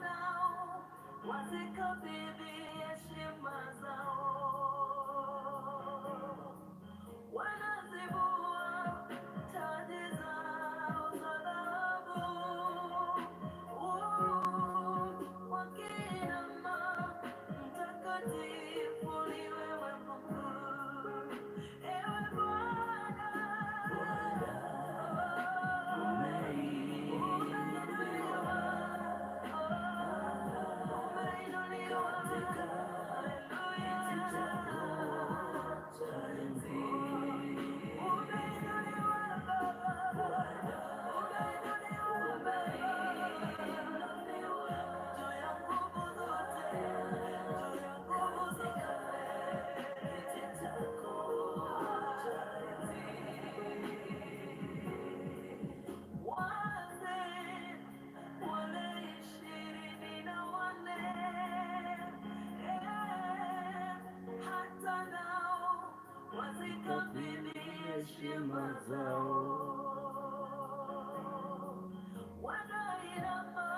Nao wazikabidhi heshima zao, wanazivua taji zao za dhahabu, wakiinama, mtakatifu ni wewe Mungu, ewe Bwana, umeinuliwa, umeinuliwa, haleluya. Umeinuliwa Baba, umeinuliwa Baba, juu ya nguvu zote, juu ya nguvu zote, kiti chako cha enzi. Wazee wale 24, hata nao wazikabidhi heshima zao, wanainama,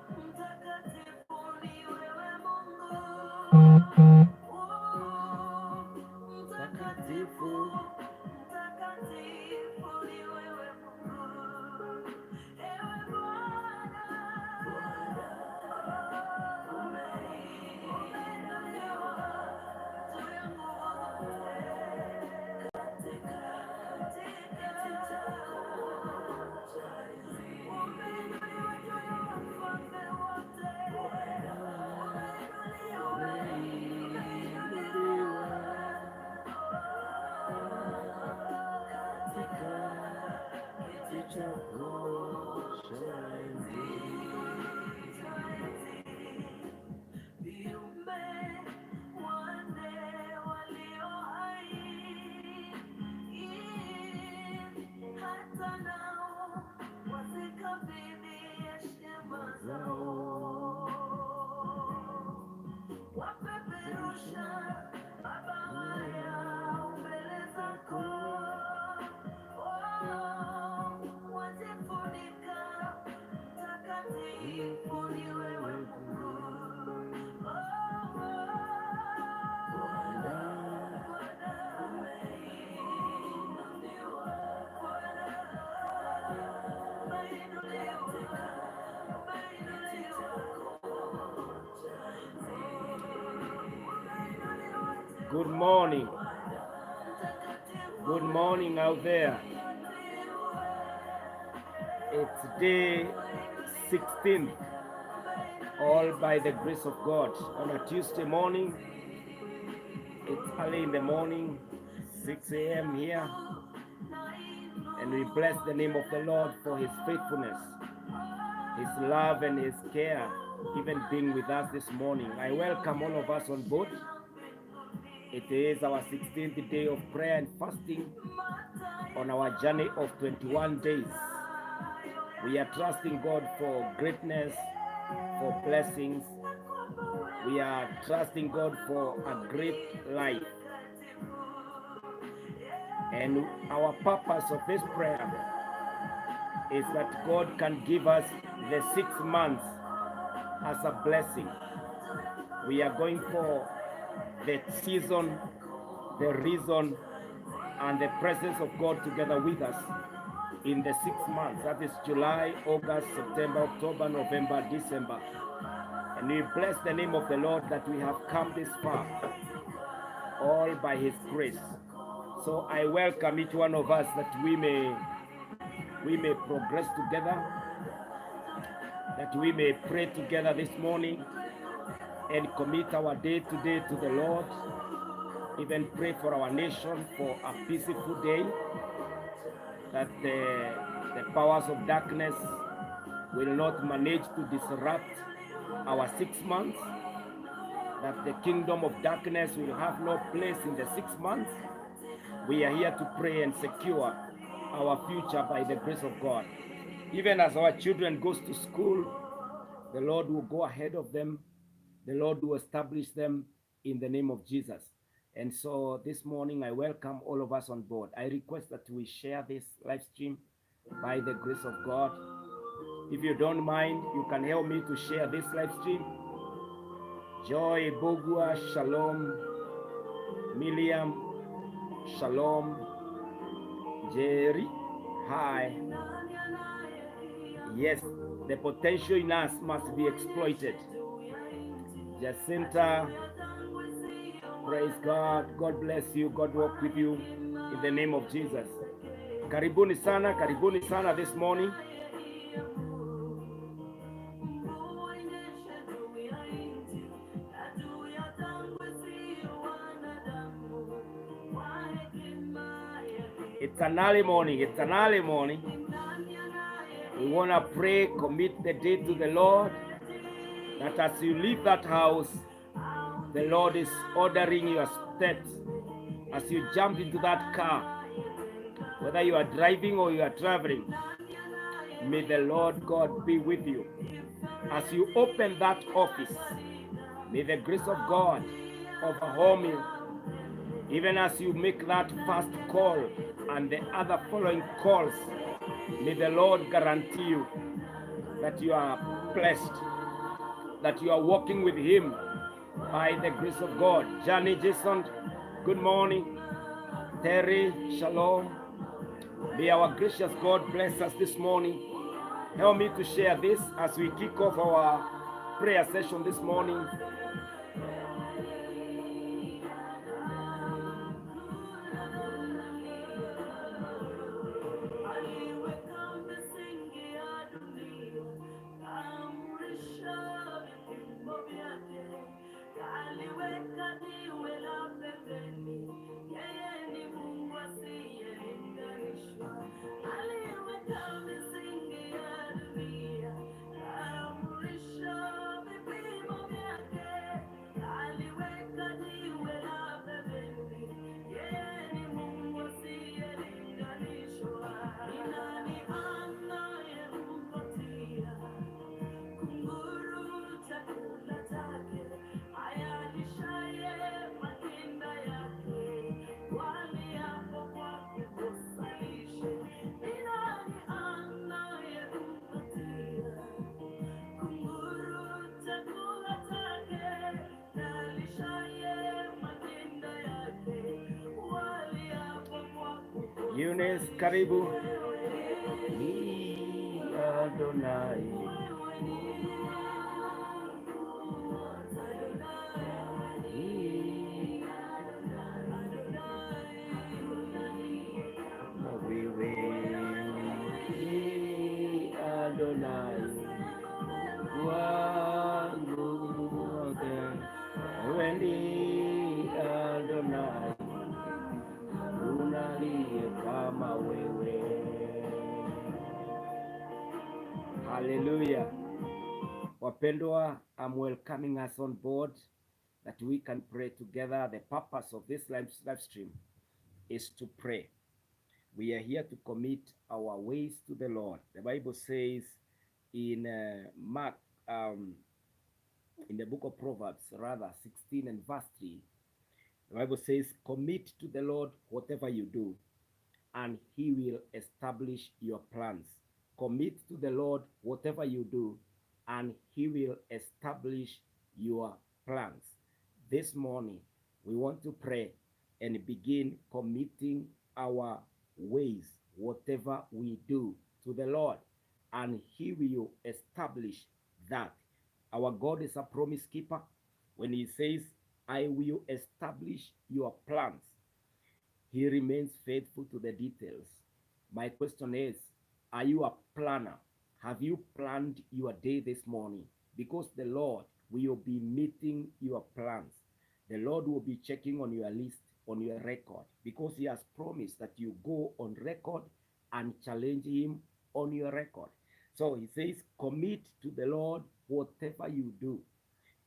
mtakatifu ni wewe Mungu, mtakatifu, mtakatifu ni wewe Mungu, ewe Bwana, umeinuliwa juu ya nguvu zote, katika kiti chako cha enzi, umeinuliwa juu ya wafalme wote, umeinuliwa, umeinuliwa katika kiti chako cha enzi, cha enzi. Viumbe wanne walio hai, hata nao wazikabidhi heshima zao, wapeperusha mabawa yao mbele zako, oh, wajifunika, mtakatifu ni wewe Mungu. Oh, Bwana, umeinuliwa, Bwana, umeinuliwa, umeinuliwa. Good morning. Good morning out there. It's day 16, all by the grace of God. On a Tuesday morning, it's early in the morning, 6 a.m. here, and we bless the name of the Lord for his faithfulness, his love, and his care, even being with us this morning. I welcome all of us on board. It is our 16th day of prayer and fasting on our journey of 21 days. We are trusting God for greatness, for blessings. We are trusting God for a great life. And our purpose of this prayer is that God can give us the 6 months as a blessing. We are going for the season, the reason, and the presence of God together with us in the 6 months. That is July, August, September, October, November, December. And we bless the name of the Lord that we have come this far, all by His grace. So I welcome each one of us that we may progress together, that we may pray together this morning and commit our day today to the Lord, even pray for our nation for a peaceful day, that the powers of darkness will not manage to disrupt our 6 months, that the kingdom of darkness will have no place in the 6 months. We are here to pray and secure our future by the grace of God. Even as our children goes to school, the Lord will go ahead of them. The Lord will establish them in the name of Jesus. And so this morning, I welcome all of us on board. I request that we share this live stream by the grace of God. If you don't mind, you can help me to share this live stream. Joy Bogua, shalom. Miriam, shalom. Jerry, hi. Yes, the potential in us must be exploited. Jacinta, praise God. God bless you. God walk with you in the name of Jesus. Karibuni sana this morning. It's an early morning. It's an early morning. We want to pray, commit the day to the Lord, that as you leave that house, the Lord is ordering your steps. As you jump into that car, whether you are driving or you are traveling, may the Lord God be with you. As you open that office, may the grace of God overwhelm you. Even as you make that first call and the other following calls, may the Lord guarantee you that you are blessed, that you are walking with Him by the grace of God. Johnny Jason, good morning. Terry, shalom. May our gracious God bless us this morning. Help me to share this as we kick off our prayer session this morning. Eunice, karibu. Adonai. Wewe Adonai wangu wote, wewe ni Adonai, hakuna aliye kama wewe. Hallelujah. Wapendwa, I'm welcoming us on board that we can pray together. The purpose of this live stream is to pray. We are here to commit our ways to the Lord. The Bible says in Mark, in the book of Proverbs, rather 16 and verse 3, the Bible says, commit to the Lord whatever you do, and he will establish your plans. Commit to the Lord whatever you do, and he will establish your plans. This morning, we want to pray and begin committing our ways, whatever we do, to the Lord, and he will establish that. Our God is a promise keeper. When he says, I will establish your plans, he remains faithful to the details. My question is, are you a planner? Have you planned your day this morning? Because the Lord will be meeting your plans. The Lord will be checking on your list, on your record, because he has promised that you go on record and challenge him on your record. So he says, commit to the Lord whatever you do,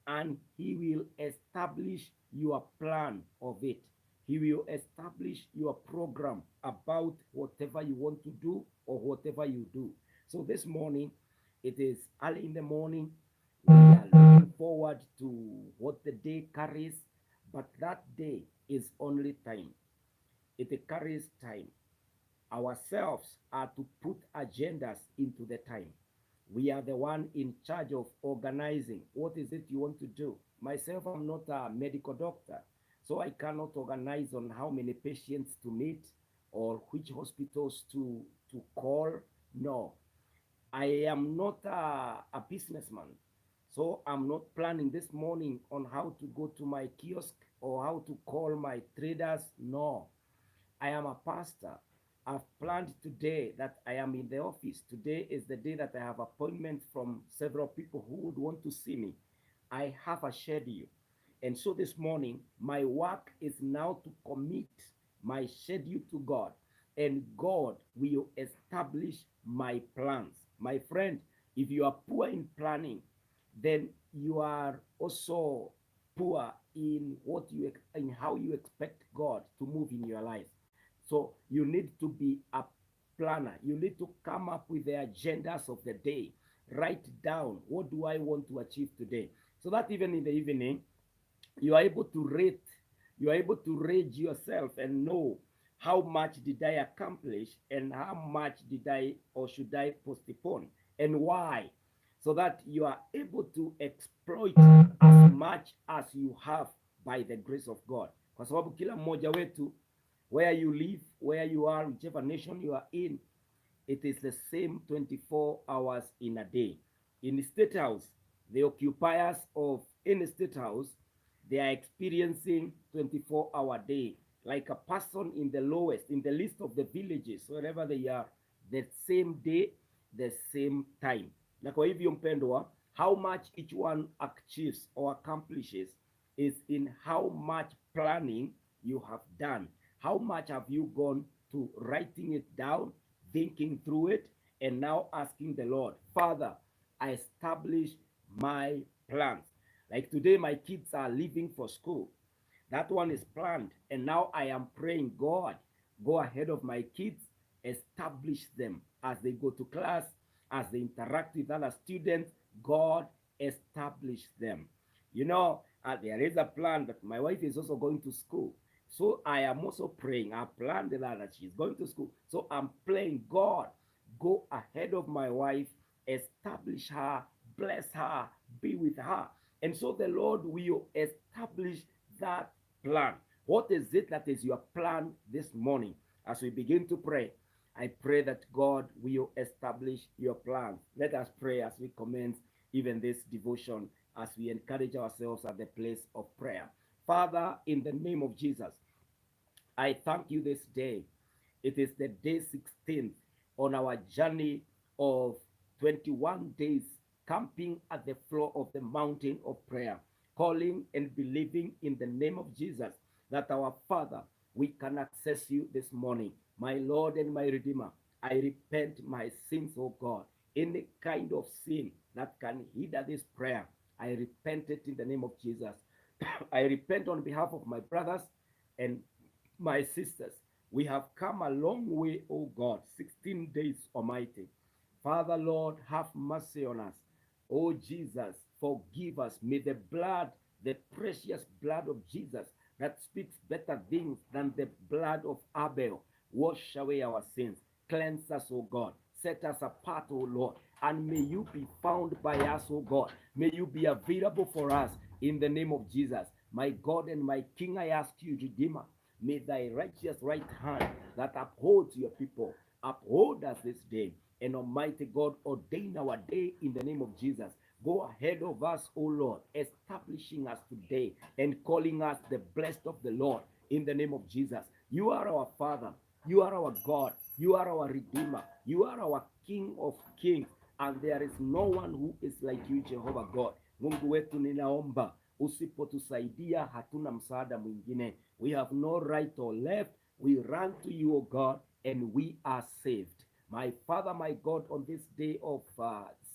and he will establish your plan of it. He will establish your program about whatever you want to do or whatever you do. So this morning, it is early in the morning. We are looking forward to what the day carries, but that day is only time. It carries time. Ourselves are to put agendas into the time. We are the one in charge of organizing. What is it you want to do? Myself, I'm not a medical doctor, so I cannot organize on how many patients to meet or which hospitals to call. No, I am not a businessman. So I'm not planning this morning on how to go to my kiosk or how to call my traders. No, I am a pastor. I've planned today that I am in the office. Today is the day that I have appointments from several people who would want to see me. I have a schedule. And so this morning, my work is now to commit my schedule to God, and God will establish my plans. My friend, if you are poor in planning, then you are also poor in what you in how you expect God to move in your life. So you need to be a planner. You need to come up with the agendas of the day. Write down, what do I want to achieve today? So that even in the evening, you are able to rate, you are able to rate yourself and know how much did I accomplish and how much did I or should I postpone and why, so that you are able to exploit as much as you have by the grace of God. Kwa sababu kila mmoja wetu, where you live, where you are, whichever nation you are in, it is the same 24 hours in a day. In the State House, the occupiers of any State House, they are experiencing 24-hour day. Like a person in the lowest, in the list of the villages, wherever they are, the same day, the same time. Na kwa hivyo mpendwa, how much each one achieves or accomplishes is in how much planning you have done. How much have you gone to writing it down, thinking through it, and now asking the Lord, "Father, I establish my plans." Like today, my kids are leaving for school. That one is planned. And now I am praying, "God, go ahead of my kids, establish them as they go to class, as they interact with other students. God, establish them." There is a plan that my wife is also going to school. So I am also praying. I planned that she's going to school. So I'm praying, "God, go ahead of my wife, establish her, bless her, be with her." And so the Lord will establish that plan. What is it that is your plan this morning? As we begin to pray, I pray that God will establish your plans. Let us pray as we commence even this devotion, as we encourage ourselves at the place of prayer. Father, in the name of Jesus, I thank you this day. It is the day 16th on our journey of 21 days camping at the floor of the mountain of prayer, calling and believing in the name of Jesus that our Father, we can access you this morning. My Lord and my Redeemer, I repent my sins, O God. Any kind of sin that can hinder this prayer, I repent it in the name of Jesus. I repent on behalf of my brothers and my sisters. We have come a long way, O God, 16 days, Almighty. Father, Lord, have mercy on us. Oh Jesus, forgive us. May the blood, the precious blood of Jesus that speaks better things than the blood of Abel, wash away our sins. Cleanse us, O God. Set us apart, O Lord. And may you be found by us, O God. May you be available for us in the name of Jesus. My God and my King, I ask you, Redeemer, may thy righteous right hand that upholds your people uphold us this day. And Almighty God, ordain our day in the name of Jesus. Go ahead of us, O Lord, establishing us today and calling us the blessed of the Lord in the name of Jesus. You are our Father. You are our God. You are our Redeemer. You are our King of Kings. And there is no one who is like you, Jehovah God. Mungu wetu, ninaomba usipotusaidia, hatuna msaada mwingine. We have no right or left. We run to you, O God, and we are saved. My Father, my God, on this day of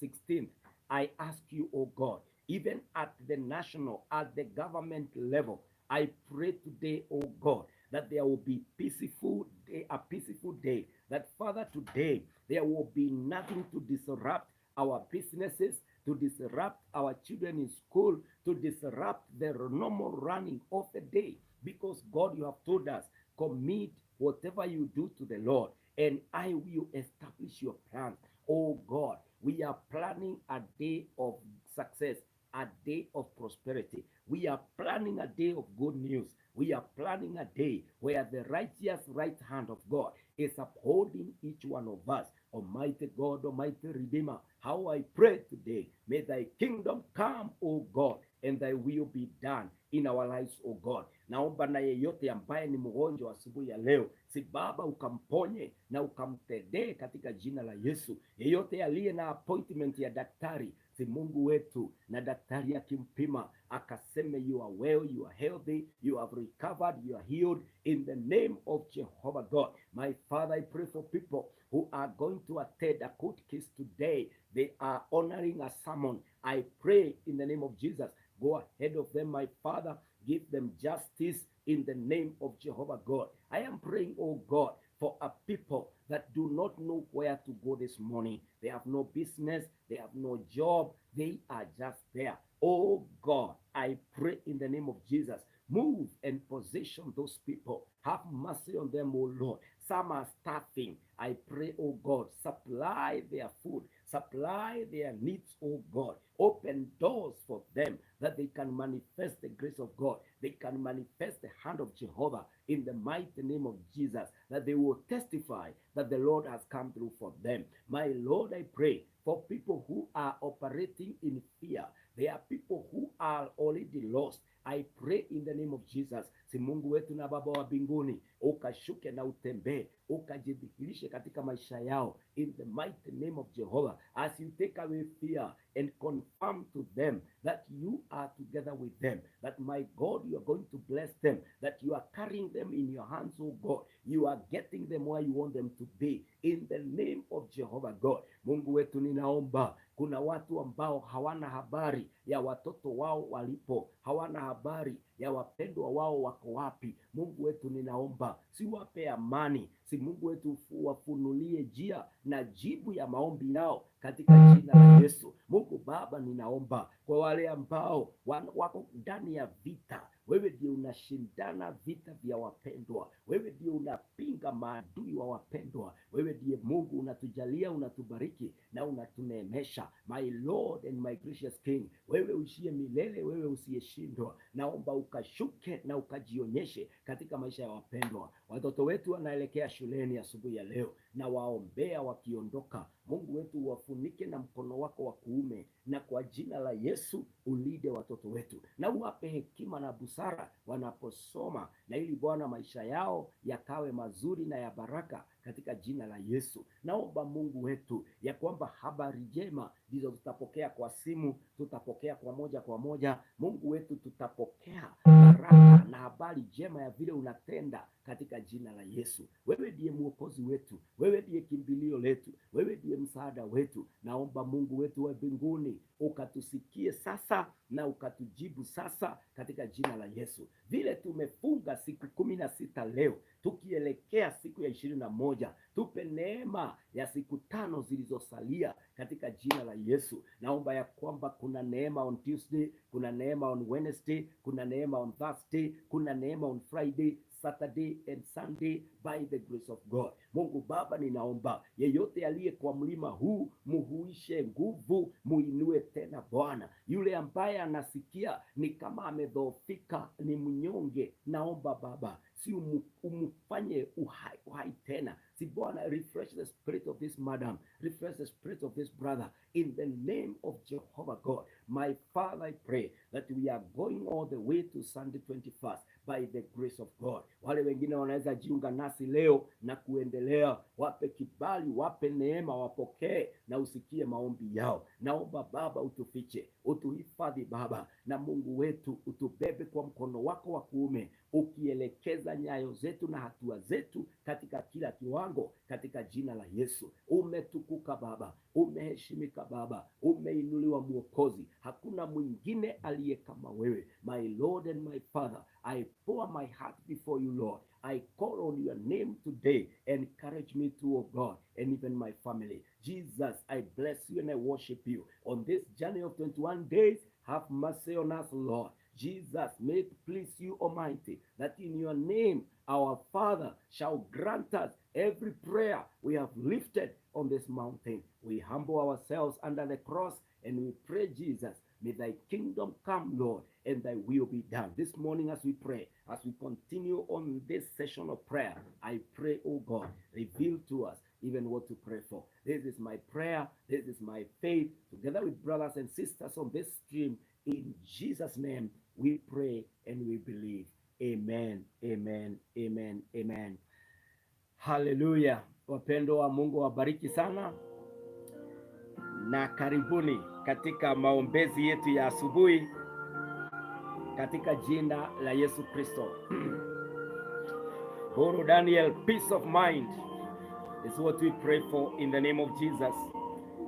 16th, I ask you, O God, even at the national, at the government level, I pray today, O God, that there will be peaceful day, a peaceful day. That Father, today there will be nothing to disrupt our businesses, to disrupt our children in school, to disrupt the normal running of the day. Because God, you have told us, "Commit whatever you do to the Lord, and I will establish your plans." Oh God, We are planning a day of success, a day of prosperity. We are planning a day of good news. We are planning a day where the righteous right hand of God is upholding each one of us. Almighty God, Almighty Redeemer, how I pray today, may thy kingdom come, O God, and thy will be done in our lives, O God. Naomba na yeyote ambaye ni mgonjwa asubuhi ya leo, si Baba ukamponye na ukamtendee katika jina la Yesu. Yeyote aliye na appointment ya daktari, si Mungu wetu, na daktari akimpima akaseme you are well, you are healthy, you have recovered, you are healed in the name of Jehovah God. My Father, I pray for people who are going to attend a court case today. They are honoring a summon. I pray in the name of Jesus. Go ahead of them, my Father. Give them justice in the name of Jehovah God. I am praying, oh God, for a people that do not know where to go this morning. They have no business, they have no job, they are just there. Oh God, I pray in the name of Jesus, move and position those people. Have mercy on them, oh Lord. Some are starving. I pray, oh God, supply their food, supply their needs, oh God. Open doors for them that they can manifest the grace of God. They can manifest the hand of Jehovah in the mighty name of Jesus, that they will testify that the Lord has come through for them. My Lord, I pray for people who are operating in fear. There are people who are already lost. I pray in the name of Jesus, si Mungu wetu na Baba wa mbinguni, ukashuke na utembee, ukajidhihirishe katika maisha yao in the mighty name of Jehovah, as you take away fear and confirm to them that you are together with them, that my God, you are going to bless them, that you are carrying them in your hands, oh God, you are getting them where you want them to be in the name of Jehovah God. Mungu wetu, ninaomba kuna watu ambao hawana habari ya watoto wao walipo, hawana habari ya wapendwa wao wako wapi. Mungu wetu, ninaomba si wape amani, si Mungu wetu wafunulie njia na jibu ya maombi yao katika jina la Yesu. Mungu Baba, ninaomba kwa wale ambao wako ndani ya vita, wewe ndio unashindana vita vya wapendwa, wewe ndio unapinga maadui wa wapendwa, wewe ndiye Mungu unatujalia, unatubariki na unatuneemesha. My Lord and my gracious King, wewe uishie milele, wewe usiyeshindwa, naomba ukashuke na ukajionyeshe katika maisha ya wapendwa. Watoto wetu wanaelekea shuleni asubuhi ya leo, na waombea wakiondoka, Mungu wetu uwafunike na mkono wako wa kuume, na kwa jina la Yesu ulinde watoto wetu na uwape hekima na busara wanaposoma, na ili Bwana maisha yao yakawe mazuri na ya baraka katika jina la Yesu. Naomba Mungu wetu ya kwamba habari njema ndizo tutapokea kwa simu, tutapokea kwa moja kwa moja. Mungu wetu, tutapokea baraka na habari njema ya vile unatenda katika jina la Yesu. Wewe ndiye mwokozi wetu, wewe ndiye kimbilio letu, wewe ndiye msaada wetu. Naomba Mungu wetu wa mbinguni ukatusikie sasa na ukatujibu sasa katika jina la Yesu. Vile tumefunga siku 16 leo tukielekea siku ya 21, tupe neema ya siku 5 zilizosalia katika jina la Yesu. Naomba ya kwamba kuna neema on Tuesday, kuna neema on Wednesday, kuna neema on Thursday, kuna neema on Friday, Saturday and Sunday by the grace of God. Mungu Baba, ninaomba yeyote aliye kwa mlima huu muhuishe nguvu, muinue tena Bwana. Yule ambaye anasikia ni kama amedhoofika, ni mnyonge, naomba Baba si umufanye uhai, uhai tena. Si Bwana, refresh the spirit of this madam, refresh the spirit of this brother in the name of Jehovah God. My Father, I pray that we are going all the way to Sunday 21st by the grace of God. Wale wengine wanaweza jiunga nasi leo na kuendelea, wape kibali, wape neema, wapokee na usikie maombi yao. Naomba Baba utufiche, utuhifadhi Baba, na Mungu wetu utubebe kwa mkono wako wa kuume, ukielekeza nyayo zetu na hatua zetu katika kila kiwango, katika jina la Yesu. Umetukuka Baba, umeheshimika Baba, umeinuliwa Mwokozi, hakuna mwingine aliye kama wewe. My Lord and my Father, I pour my heart before you, Lord. I call on your name today. Encourage me too, oh God, and even my family. Jesus, I bless you and I worship you. On this journey of 21 days, have mercy on us, Lord. Jesus, may it please you, Almighty, that in your name our Father shall grant us every prayer we have lifted on this mountain. We humble ourselves under the cross and we pray, Jesus, may thy kingdom come, Lord, and thy will be done. This morning, as we pray, as we continue on this session of prayer, I pray, oh God, reveal to us even what to pray for. This is my prayer. This is my faith. Together with brothers and sisters on this stream, in Jesus' name, we pray and we believe. Amen, amen, amen, amen. Haleluya. Wapendwa wa Mungu wabariki sana na karibuni katika maombezi yetu ya asubuhi katika jina la Yesu Kristo. Guru Daniel, peace of mind is what we pray for in the name of Jesus.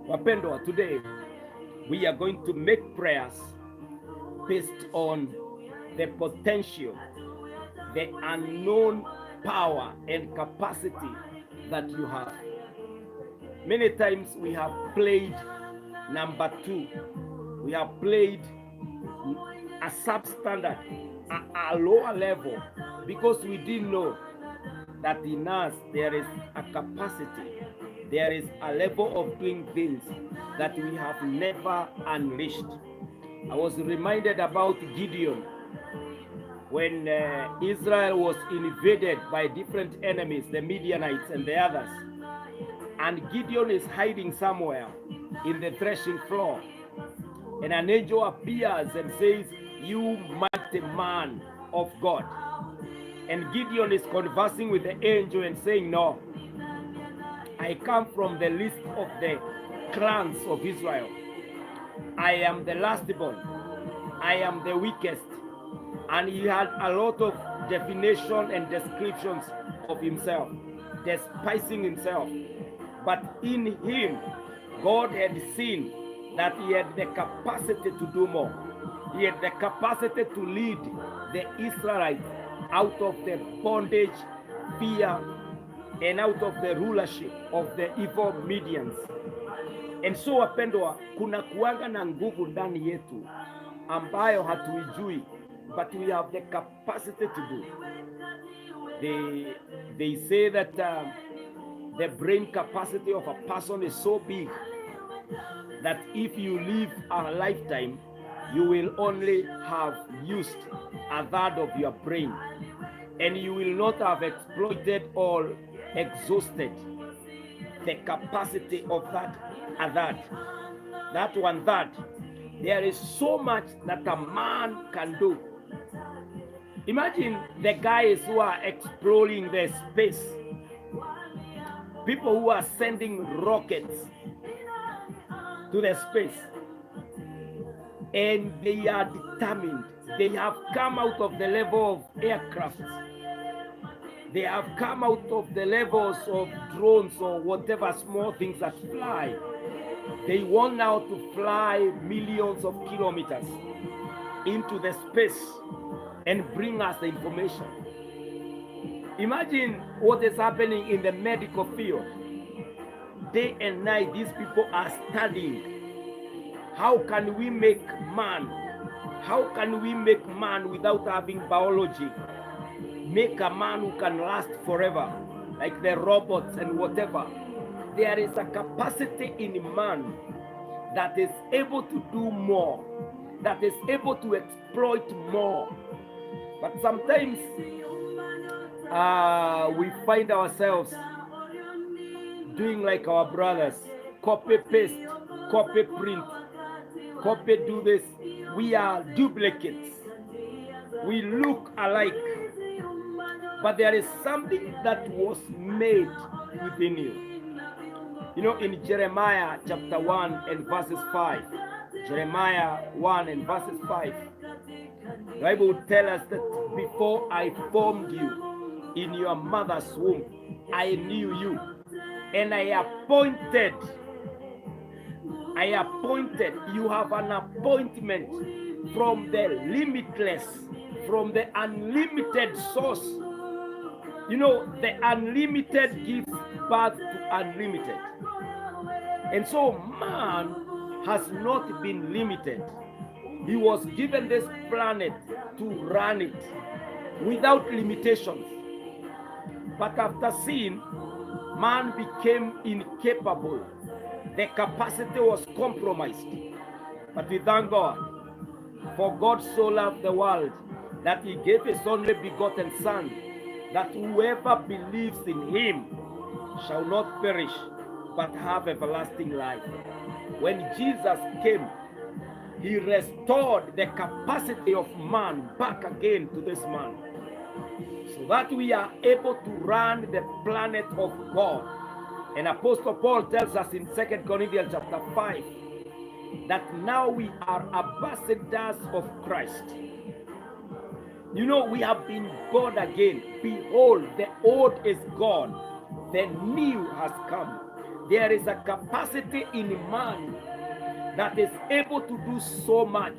Wapendwa, today we are going to make prayers based on the potential, the unknown power and capacity that you have. Many times we have played number two, we have played a substandard, a lower level, because we didn't know that in us there is a capacity, there is a level of doing things that we have never unleashed. I was reminded about Gideon when Israel was invaded by different enemies, the Midianites and the others. And Gideon is hiding somewhere in the threshing floor. And an angel appears and says, "You mighty man of God." And Gideon is conversing with the angel and saying, "No, I come from the list of the clans of Israel. I am the last born. I am the weakest." And he had a lot of definition and descriptions of himself, despising himself. But in him, God had seen that he had the capacity to do more. He had the capacity to lead the Israelites out of the bondage, fear, and out of the rulership of the evil Midians. And so wapendwa, kuna kuanga na nguvu ndani yetu ambayo hatuijui, but we have the capacity to do. They say that the brain capacity of a person is so big that if you live a lifetime, you will only have used a third of your brain and you will not have exploited or exhausted the capacity of that a third. That one third. There is so much that a man can do. Imagine the guys who are exploring the space, people who are sending rockets to the space, and they are determined. They have come out of the level of aircrafts. They have come out of the levels of drones or whatever small things that fly. They want now to fly millions of kilometers into the space and bring us the information. Imagine what is happening in the medical field. Day and night, these people are studying. How can we make man? How can we make man without having biology? Make a man who can last forever, like the robots and whatever. There is a capacity in man that is able to do more, that is able to exploit more. But sometimes we find ourselves doing like our brothers, copy paste, copy print, copy do this. We are duplicates. We look alike. But there is something that was made within you. You know, in Jeremiah chapter 1 and verses 5, Jeremiah 1 and verses 5, the Bible will tell us that before I formed you in your mother's womb, I knew you. And I appointed, you have an appointment from the limitless, from the unlimited source. You know, the unlimited gives birth to unlimited. And so man has not been limited. He was given this planet to run it without limitations. But after sin, man became incapable. The capacity was compromised. But we thank God, for God so loved the world that he gave his only begotten Son, that whoever believes in him shall not perish, but have everlasting life. When Jesus came, he restored the capacity of man back again to this man, so that we are able to run the planet of God. And Apostle Paul tells us in 2 Corinthians chapter 5 that now we are ambassadors of Christ. We have been born again. Behold, the old is gone, the new has come. There is a capacity in man that is able to do so much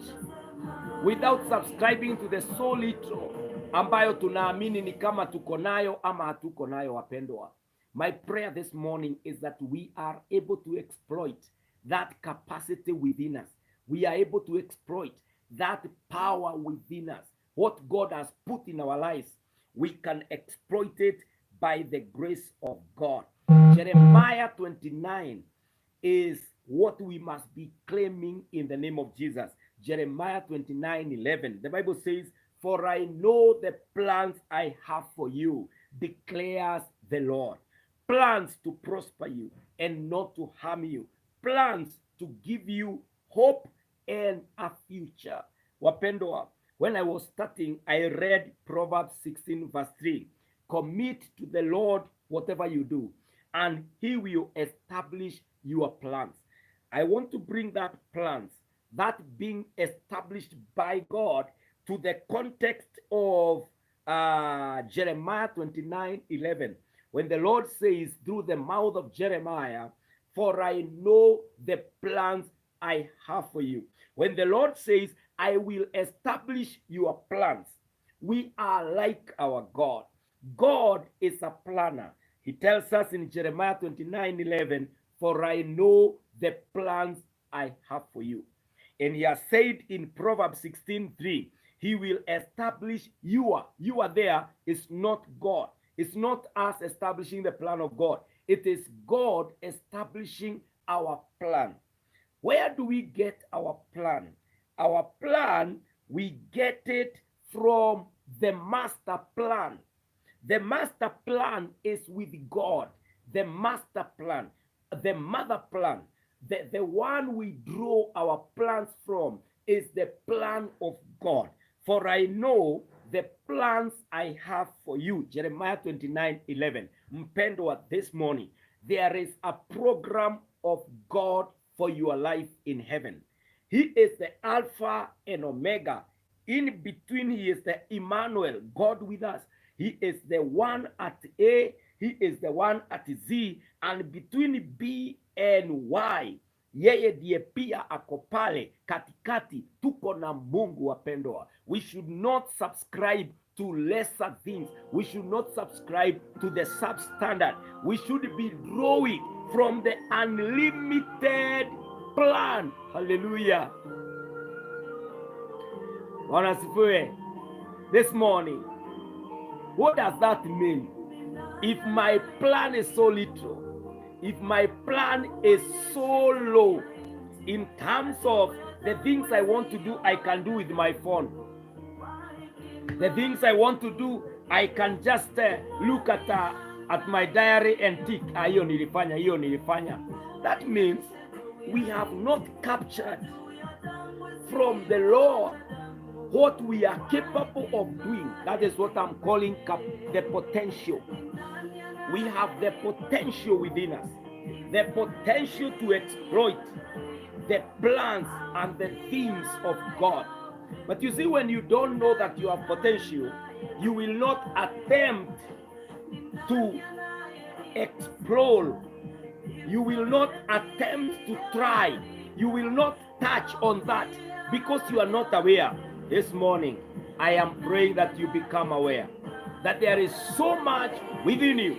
without subscribing to the so little ambayo tunaamini ni kama tuko nayo ama hatuko nayo, wapendwa. My prayer this morning is that we are able to exploit that capacity within us. We are able to exploit that power within us. What God has put in our lives, we can exploit it by the grace of God. Jeremiah 29 is what we must be claiming in the name of Jesus. Jeremiah 29:11. The Bible says, "For I know the plans I have for you, declares the Lord. Plans to prosper you and not to harm you, plans to give you hope and a future." Wapendwa, when I was starting, I read Proverbs 16, verse 3. Commit to the Lord whatever you do, and he will establish your plans. I want to bring that plans, that being established by God, to the context of Jeremiah 29:11. When the Lord says through the mouth of Jeremiah, "For I know the plans I have for you." When the Lord says, "I will establish your plans," we are like our God. God is a planner. He tells us in Jeremiah 29:11, "For I know the plans I have for you." And he has said in Proverbs 16:3, he will establish you. You are there is not God. It's not us establishing the plan of God. It is God establishing our plan. Where do we get our plan? Our plan, we get it from the master plan. The master plan is with God. The master plan, the mother plan, the one we draw our plans from is the plan of God. "For I know the plans I have for you." Jeremiah 29:11. Mpendwa, this morning, there is a program of God for your life in heaven. He is the Alpha and Omega. In between, he is the Emmanuel, God with us. He is the one at A, he is the one at Z, and between B and Y, yeye ndiye pia ako pale katikati. Tuko na Mungu, wapendwa. We should not subscribe to lesser things. We should not subscribe to the substandard. We should be drawing from the unlimited plan. Hallelujah. Bwana asifiwe. This morning, what does that mean? If my plan is so little, if my plan is so low in terms of the things I want to do, I can do with my phone. The things I want to do, I can just look at my diary and tick, "Ah, hiyo nilifanya, hiyo nilifanya." That means we have not captured from the Lord what we are capable of doing. That is what I'm calling the potential. We have the potential within us, the potential to exploit the plans and the things of God. But you see, when you don't know that you have potential, you will not attempt to explore. You will not attempt to try. You will not touch on that because you are not aware. This morning, I am praying that you become aware that there is so much within you.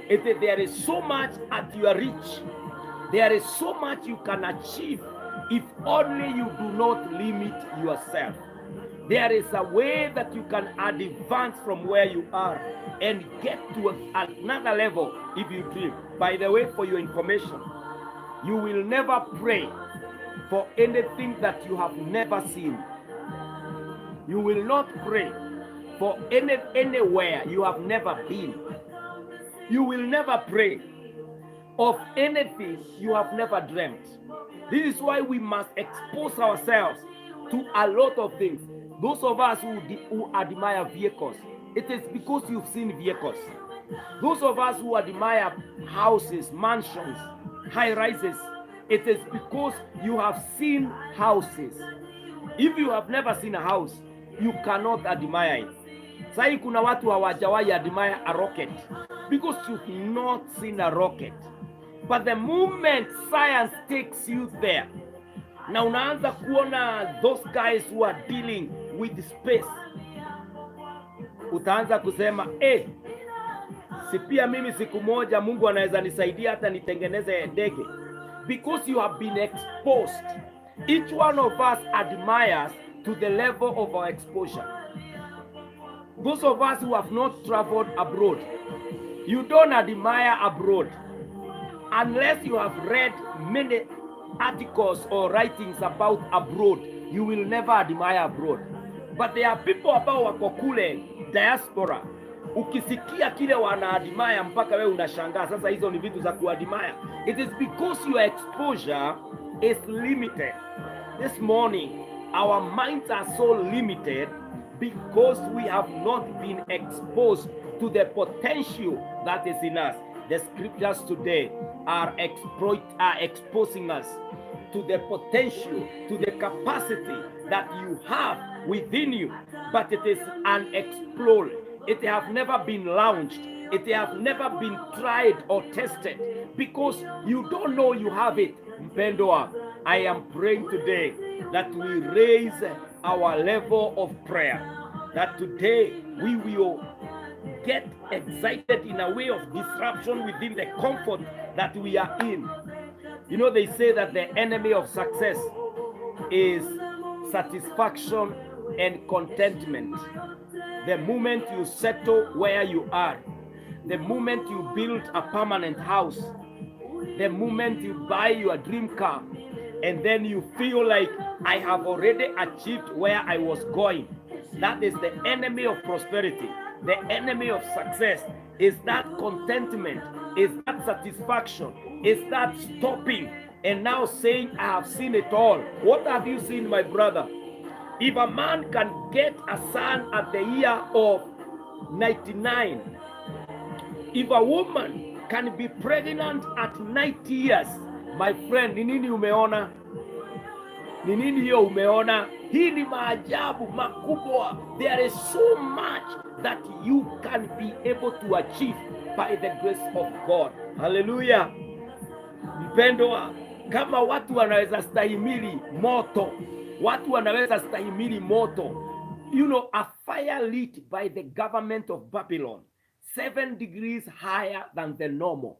If there is so much at your reach, there is so much you can achieve If only you do not limit yourself. There is a way that you can advance from where you are and get to another level if you dream. By the way, for your information, you will never pray for anything that you have never seen. You will not pray for anywhere you have never been. You will never pray of anything you have never dreamt. This is why we must expose ourselves to a lot of things. Those of us who admire vehicles, it is because you've seen vehicles. Those of us who admire houses, mansions, high rises, it is because you have seen houses. If you have never seen a house, you cannot admire it. Sahi kuna watu hawajawahi admire a rocket because you've not seen a rocket. But the moment science takes you there, na unaanza kuona those guys who are dealing with space, utaanza kusema, "Eh, si pia mimi siku moja Mungu anaweza nisaidia hata nitengeneze ndege," because you have been exposed. Each one of us admires to the level of our exposure. Those of us who have not traveled abroad, you don't admire abroad unless you have read many articles or writings about abroad. You will never admire abroad. But there are people ambao wako kule diaspora, ukisikia kile wana admire mpaka wewe unashangaa. Sasa hizo ni vitu za kuadmire. It is because your exposure is limited. This morning our minds are so limited because we have not been exposed to the potential that is in us. The scriptures today are exposing us to the potential, to the capacity that you have within you, but it is unexplored. It have never been launched. It have never been tried or tested because you don't know you have it. Mpendwa, I am praying today that we raise our level of prayer. That today we will get excited in a way of disruption within the comfort that we are in. They say that the enemy of success is satisfaction and contentment. The moment you settle where you are, the moment you build a permanent house, the moment you buy your dream car, and then you feel like, "I have already achieved where I was going." That is the enemy of prosperity. The enemy of success is that contentment, is that satisfaction, is that stopping and now saying, "I have seen it all." What have you seen, my brother? If a man can get a son at the year of 99, if a woman can be pregnant at 90 years, my friend, ni nini umeona? Ni nini hiyo umeona? Hii ni maajabu makubwa. There is so much that you can be able to achieve by the grace of God. Hallelujah. Mpendwa, kama watu wanaweza stahimili moto, watu wanaweza stahimili moto. A fire lit by the government of Babylon, 7 degrees higher than the normal,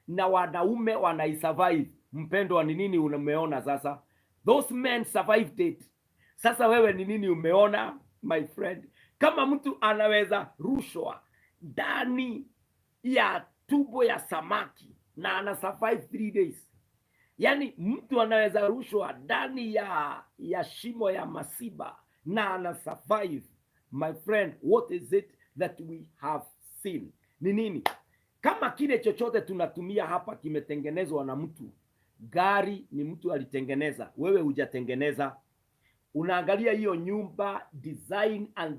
na wanaume wanaisurvive. Mpendwa, ni nini umeona sasa? Those men survived it. Sasa wewe ni nini umeona, my friend? Kama mtu anaweza rushwa ndani ya tumbo ya samaki na ana survive 3 days, yaani mtu anaweza rushwa ndani ya shimo ya masiba na ana survive. My friend, what is it that we have seen? Ni nini? Kama kile chochote tunatumia hapa kimetengenezwa na mtu, gari ni mtu alitengeneza, wewe hujatengeneza. Unaangalia hiyo nyumba design and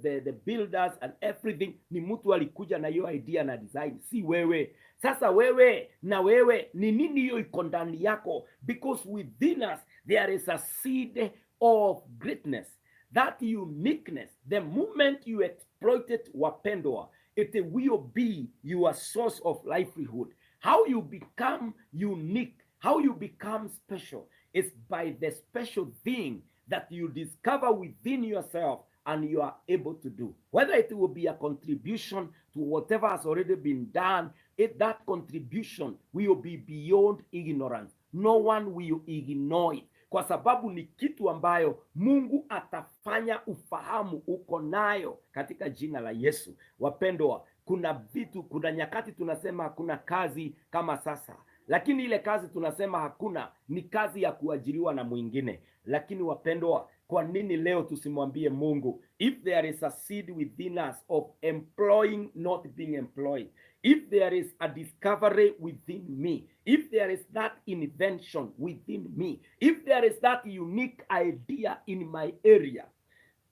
the builders and everything, ni mtu alikuja na hiyo idea na design, si wewe. Sasa wewe na wewe, ni nini hiyo iko ndani yako? Because within us there is a seed of greatness, that uniqueness. The moment you exploit it, wapendwa, it will be your source of livelihood. How you become unique, how you become special, is by the special thing that you discover within yourself and you are able to do. Whether it will be a contribution to whatever has already been done, if that contribution will be beyond ignorance. No one will ignore it, kwa sababu ni kitu ambayo Mungu atafanya ufahamu uko nayo katika jina la Yesu. Wapendwa, kuna vitu, kuna nyakati tunasema hakuna kazi kama sasa, lakini ile kazi tunasema hakuna ni kazi ya kuajiriwa na mwingine. Lakini wapendwa, kwa nini leo tusimwambie Mungu, if there is a seed within us of employing not being employed, if there is a discovery within me, if there is that invention within me, if there is that unique idea in my area?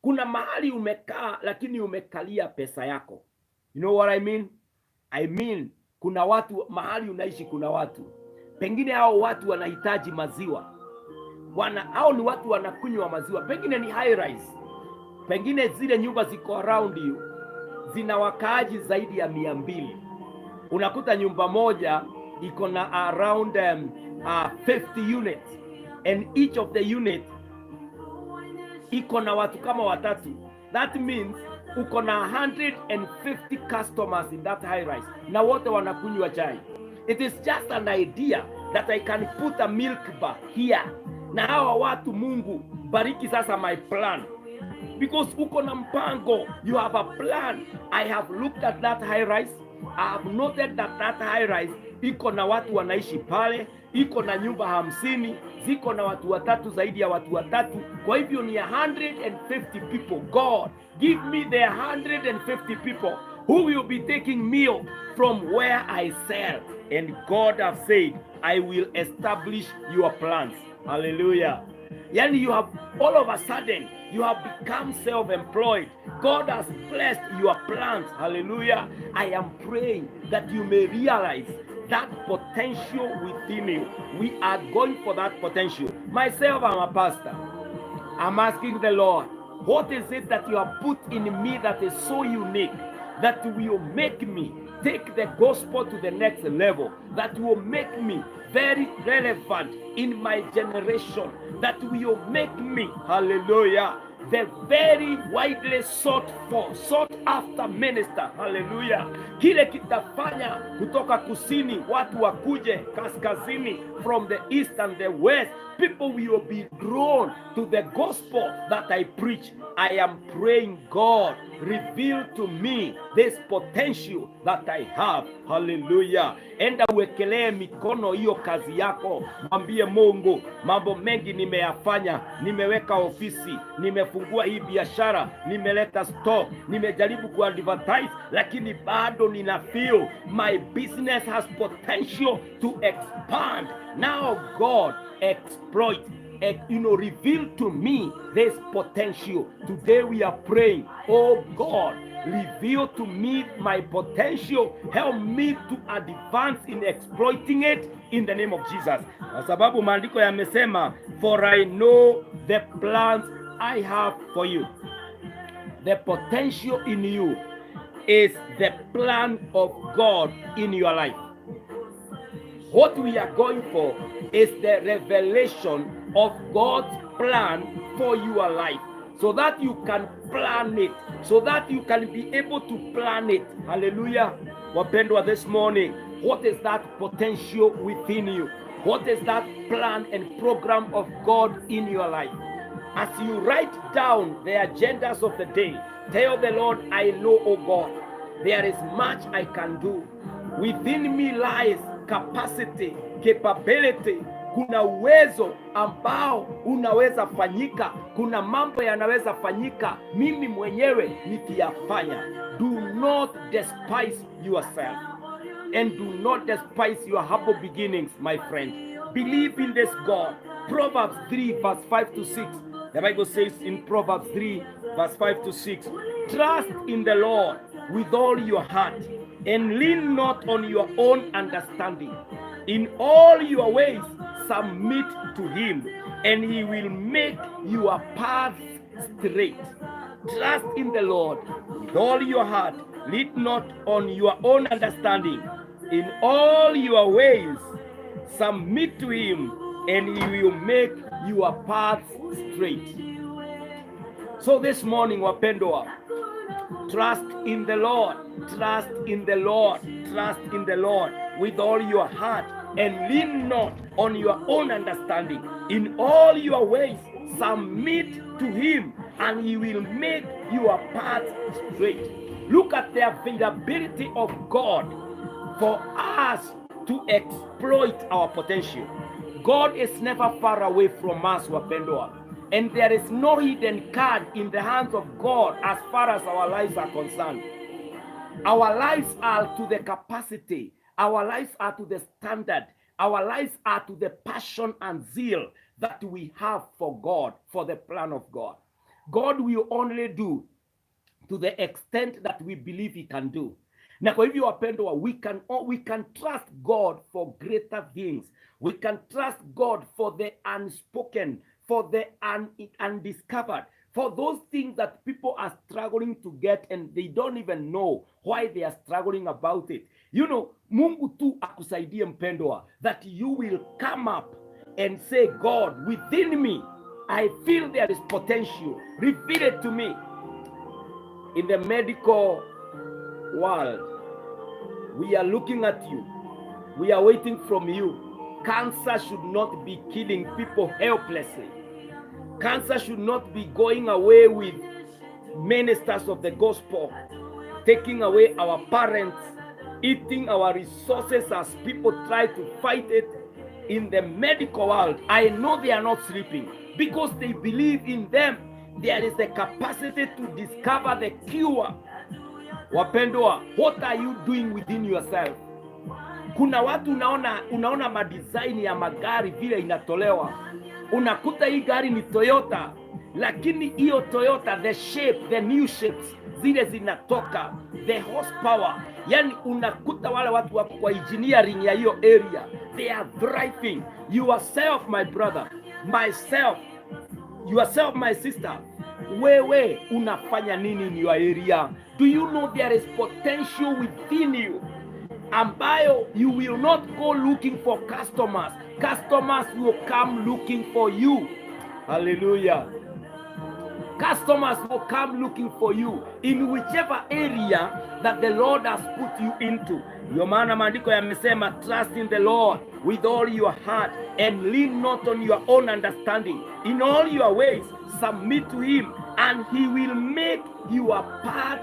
Kuna mahali umekaa lakini umekalia pesa yako. You know what I mean? I mean, kuna watu mahali unaishi, kuna watu pengine hao watu wanahitaji maziwa wana, hao ni watu wanakunywa maziwa, pengine ni high rise, pengine zile nyumba ziko around you zina wakaaji zaidi ya 200. Unakuta nyumba moja iko na around 50 units and each of the unit iko na watu kama watatu. That means uko na 150 customers in that high rise na wote wanakunywa chai. It is just an idea that I can put a milk bar here, na hawa watu, Mungu bariki sasa my plan, because uko na mpango, you have a plan. I have looked at that high rise. I have noted that that high rise iko na watu wanaishi pale, iko na nyumba 50, ziko na watu watatu, zaidi ya watu watatu, kwa hivyo ni 150 people. God, give me the 150 people who will be taking milk from where I sell. And God have said, "I will establish your plans." Hallelujah. Yani you have all of a sudden you have become self-employed. God has blessed your plans. Hallelujah. I am praying that you may realize that potential within you. We are going for that potential. Myself, I'm a pastor. I'm asking the Lord, what is it that you have put in me that is so unique that will make me take the gospel to the next level, that will make me very relevant in my generation, that will make me, hallelujah, the very widely sought for, sought after minister? Hallelujah. Kile kitafanya kutoka kusini watu wakuje kaskazini, from the east and the west, people will be drawn to the gospel that I preach. I am praying, God, reveal to me this potential that I have. Hallelujah. Enda uwekelee mikono hiyo kazi yako, mwambie Mungu, mambo mengi nimeyafanya, nimeweka ofisi, nimefungua hii biashara, nimeleta stock, nimejaribu kuadvertise, lakini bado nina feel my business has potential to expand. Now God, exploit and reveal to me this potential. Today we are praying, oh God, reveal to me my potential, help me to advance in exploiting it in the name of Jesus. Kwa sababu maandiko yamesema, "For I know the plans I have for you." The potential in you is the plan of God in your life. What we are going for is the revelation of God's plan for your life so that you can plan it, so that you can be able to plan it. Hallelujah. Wapendwa, this morning, what is that potential within you? What is that plan and program of God in your life? As you write down the agendas of the day, tell the Lord, "I know, oh God, there is much I can do. Within me lies capacity, capability. Kuna uwezo ambao unaweza fanyika, kuna mambo yanaweza fanyika mimi mwenyewe nikiyafanya." Do not despise yourself and do not despise your humble beginnings, my friend. Believe in this God. Proverbs 3, verse 5 to 6. The Bible says in Proverbs 3, verse 5 to 6, "Trust in the Lord with all your heart and lean not on your own understanding. In all your ways, submit to him, and he will make your paths straight." Trust in the Lord with all your heart. Lean not on your own understanding. In all your ways, submit to him, and he will make your paths straight. So this morning, wapendwa, trust in the Lord, trust in the Lord, trust in the Lord with all your heart. And lean not on your own understanding. In all your ways, submit to him, and he will make your path straight. Look at the availability of God for us to exploit our potential. God is never far away from us, wapendwa. And there is no hidden card in the hands of God as far as our lives are concerned. Our lives are to the capacity, our lives are to the standard, our lives are to the passion and zeal that we have for God, for the plan of God. God will only do to the extent that we believe he can do. Na kwa hivyo, wapendwa, we can trust God for greater things. We can trust God for the unspoken, for the undiscovered, for those things that people are struggling to get and they don't even know why they are struggling about it. Mungu tu akusaidie, mpendwa, that you will come up and say, "God, within me, I feel there is potential. Reveal it to me." In the medical world, we are looking at you. We are waiting from you. Cancer should not be killing people helplessly. Cancer should not be going away with ministers of the gospel, taking away our parents, eating our resources as people try to fight it in the medical world. I know they are not sleeping because they believe in them. There is the capacity to discover the cure. Wapendwa, what are you doing within yourself? Kuna watu unaona madesign ya magari vile inatolewa, unakuta hii gari ni Toyota, lakini hiyo Toyota, the shape, the new shapes zile zinatoka, the horsepower, yani unakuta wale watu wako kwa engineering ya hiyo area, they are thriving. Yourself, my brother, myself, yourself, my sister, wewe unafanya nini in your area? Do you know there is potential within you ambayo you will not go looking for customers? Customers will come looking for you. Hallelujah. Customers will come looking for you in whichever area that the Lord has put you into. Ndio maana maandiko yamesema, "Trust in the Lord with all your heart and lean not on your own understanding. In all your ways submit to him and he will make your path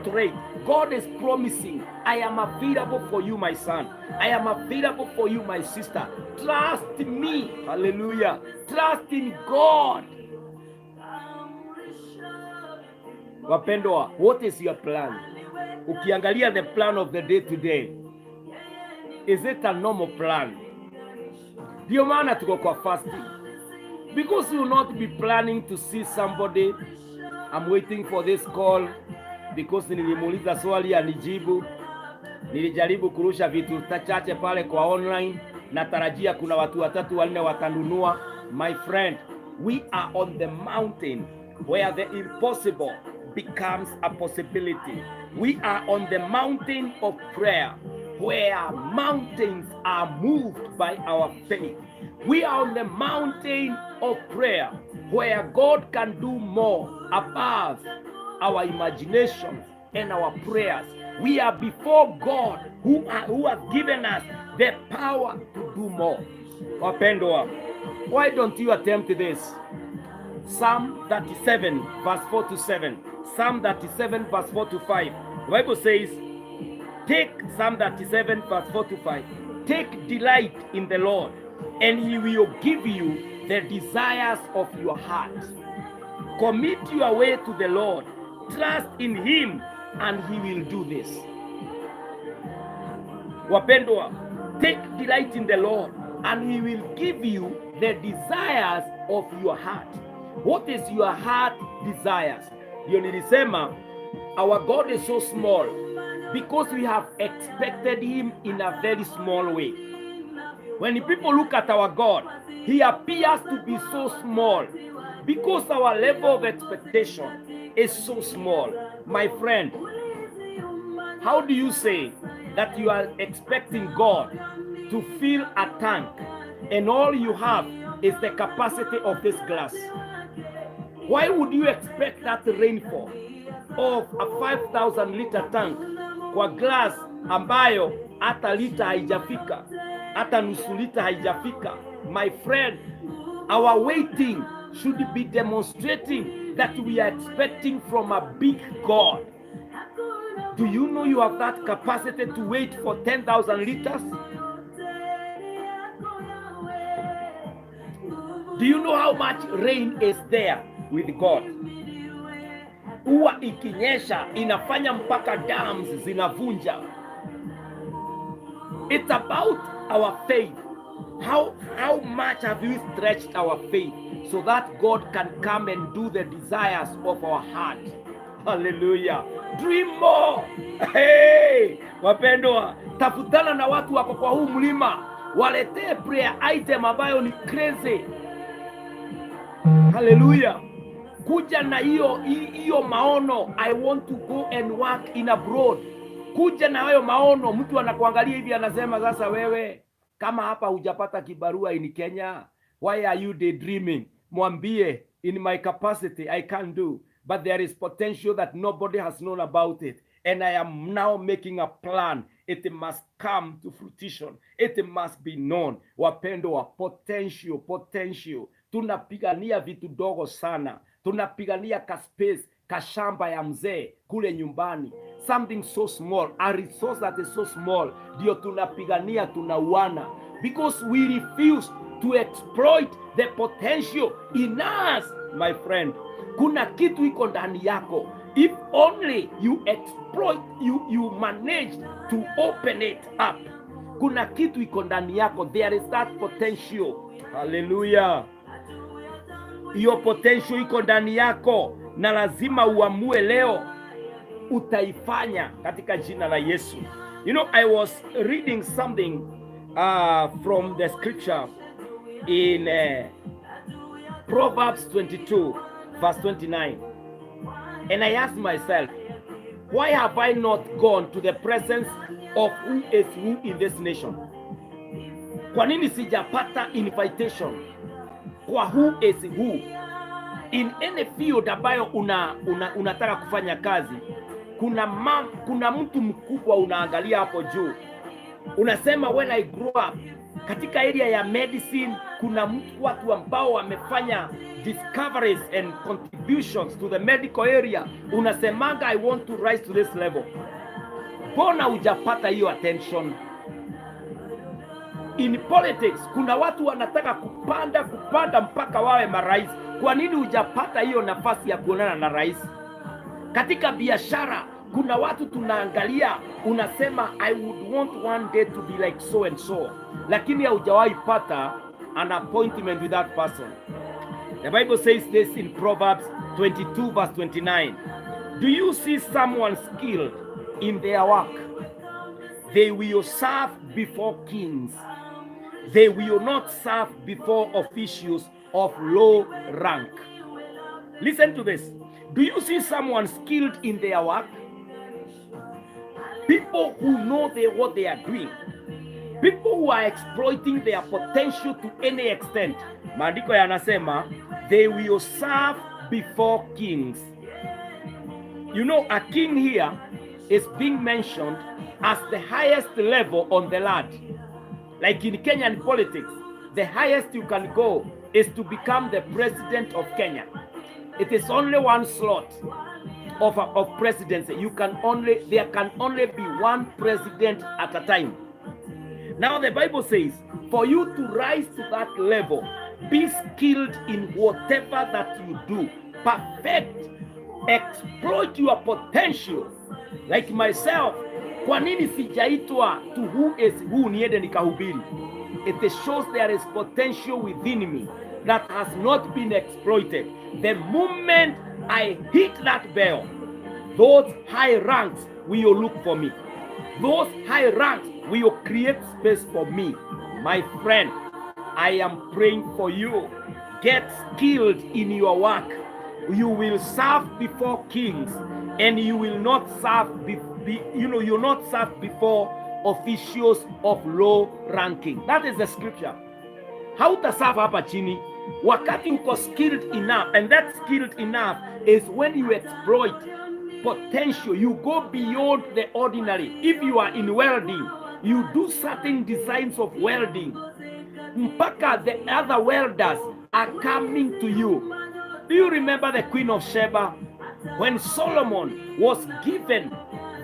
straight." God is promising, "I am available for you, my son. I am available for you, my sister. Trust me." Hallelujah. Trust in God. Wapendwa, what is your plan? Ukiangalia the plan of the day today, is it a normal plan? Ndio maana tuko kwa fasting. Because you will not be planning to see somebody. "I'm waiting for this call because nilimuuliza swali anijibu. Nilijaribu kurusha vitu chache pale kwa online, natarajia kuna watu watatu wanne watanunua." My friend, we are on the mountain where the impossible becomes a possibility. We are on the mountain of prayer where mountains are moved by our faith. We are on the mountain of prayer where God can do more above our imaginations and our prayers. We are before God who has given us the power to do more. Wapendwa, why don't you attempt this? Psalm 37, verse 4 to 7. Psalm 37, verse 4 to 5. The Bible says, take Psalm 37, verse 4 to 5. "Take delight in the Lord, and he will give you the desires of your heart. Commit your way to the Lord. Trust in him, and he will do this." Wapendwa, take delight in the Lord, and he will give you the desires of your heart. What is your heart desires? Ndio nilisema our God is so small because we have expected him in a very small way. When people look at our God, he appears to be so small because our level of expectation is so small. My friend, how do you say that you are expecting God to fill a tank and all you have is the capacity of this glass? Why would you expect that rainfall of a 5,000 liter tank kwa glass ambayo hata lita haijafika? Hata nusu lita haijafika. My friend, our waiting should be demonstrating that we are expecting from a big God. Do you know you have that capacity to wait for 10,000 liters? Do you know how much rain is there with God? Huwa ikinyesha inafanya mpaka dams zinavunja. It's about our faith. How much have we stretched our faith so that God can come and do the desires of our heart? Hallelujah. Dream more. Hey, wapendwa, tafutana na watu wako kwa huu mlima, waletee prayer item ambayo ni crazy. Hallelujah. Kuja na hiyo maono, "I want to go and work in abroad." Kuja na hayo maono, mtu anakuangalia hivi anasema, "Sasa wewe kama hapa hujapata kibarua in Kenya, why are you daydreaming?" Mwambie, "In my capacity I can do, but there is potential that nobody has known about it and I am now making a plan. It must come to fruition. It must be known." Wapendwa, potential, potential. Tunapigania vitu dogo sana, tunapigania ka space, kashamba ya mzee kule nyumbani, something so small, a resource that is so small, ndio tunapigania, tunauana because we refuse to exploit the potential in us. My friend, kuna kitu iko ndani yako. If only you exploit, you manage to open it up, kuna kitu iko ndani yako. There is that potential. Haleluya! Hiyo potential iko ndani yako na lazima uamue leo utaifanya katika jina la Yesu. I was reading something from the scripture in Proverbs 22 verse 29. And I asked myself, why have I not gone to the presence of who is who in this nation? Kwa nini sijapata invitation kwa who is who in any field ambayo unataka kufanya kazi? Kuna mtu mkubwa unaangalia hapo juu, unasema, "When I grow up katika area ya medicine, kuna mtu, watu ambao wamefanya discoveries and contributions to the medical area." Unasemanga, "I want to rise to this level." Mbona hujapata hiyo attention? In politics kuna watu wanataka kupanda kupanda mpaka wawe marais. Kwa nini hujapata hiyo nafasi ya kuonana na rais? Katika biashara kuna watu tunaangalia, unasema, "I would want one day to be like so and so," lakini haujawahi pata an appointment with that person. The Bible says this in Proverbs 22 verse 29: "Do you see someone skilled in their work? They will serve before kings. They will not serve before officials of low rank." Listen to this. Do you see someone skilled in their work? People who know what they are doing. People who are exploiting their potential to any extent. Maandiko yanasema they will serve before kings. A king here is being mentioned as the highest level on the land. Like in Kenyan politics, the highest you can go is to become the president of Kenya. It is only one slot of presidency. You can only there can only be one president at a time. Now the Bible says, for you to rise to that level, be skilled in whatever that you do. Perfect, exploit your potential. Like myself, kwa nini sijaitwa to who is who niende nikahubiri? It shows there is potential within me that has not been exploited. The moment I hit that bell, those high ranks will look for me. Those high ranks will create space for me. My friend, I am praying for you. Get skilled in your work. You will serve before kings and you will not serve be, you know you will not serve before officials of low ranking. That is the scripture. Hautaserve hapa chini wakati uko skilled enough, and that skilled enough is when you exploit potential. You go beyond the ordinary. If you are in welding, You do certain designs of welding mpaka the other welders are coming to you. Do you remember the Queen of Sheba? When Solomon was given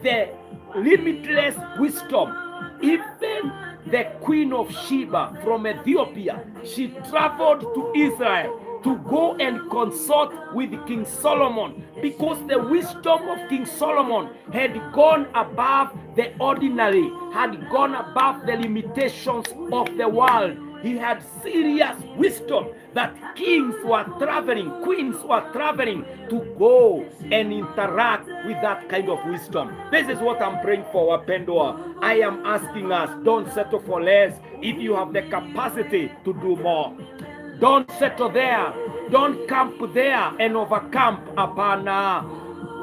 the limitless wisdom, even the Queen of Sheba from Ethiopia, she traveled to Israel to go and consult with King Solomon because the wisdom of King Solomon had gone above the ordinary, had gone above the limitations of the world. He had serious wisdom that kings were traveling, queens were traveling to go and interact with that kind of wisdom. This is what I'm praying for, wapendwa. I am asking us, don't settle for less if you have the capacity to do more. Don't settle there. Don't camp there and overcamp. Hapana.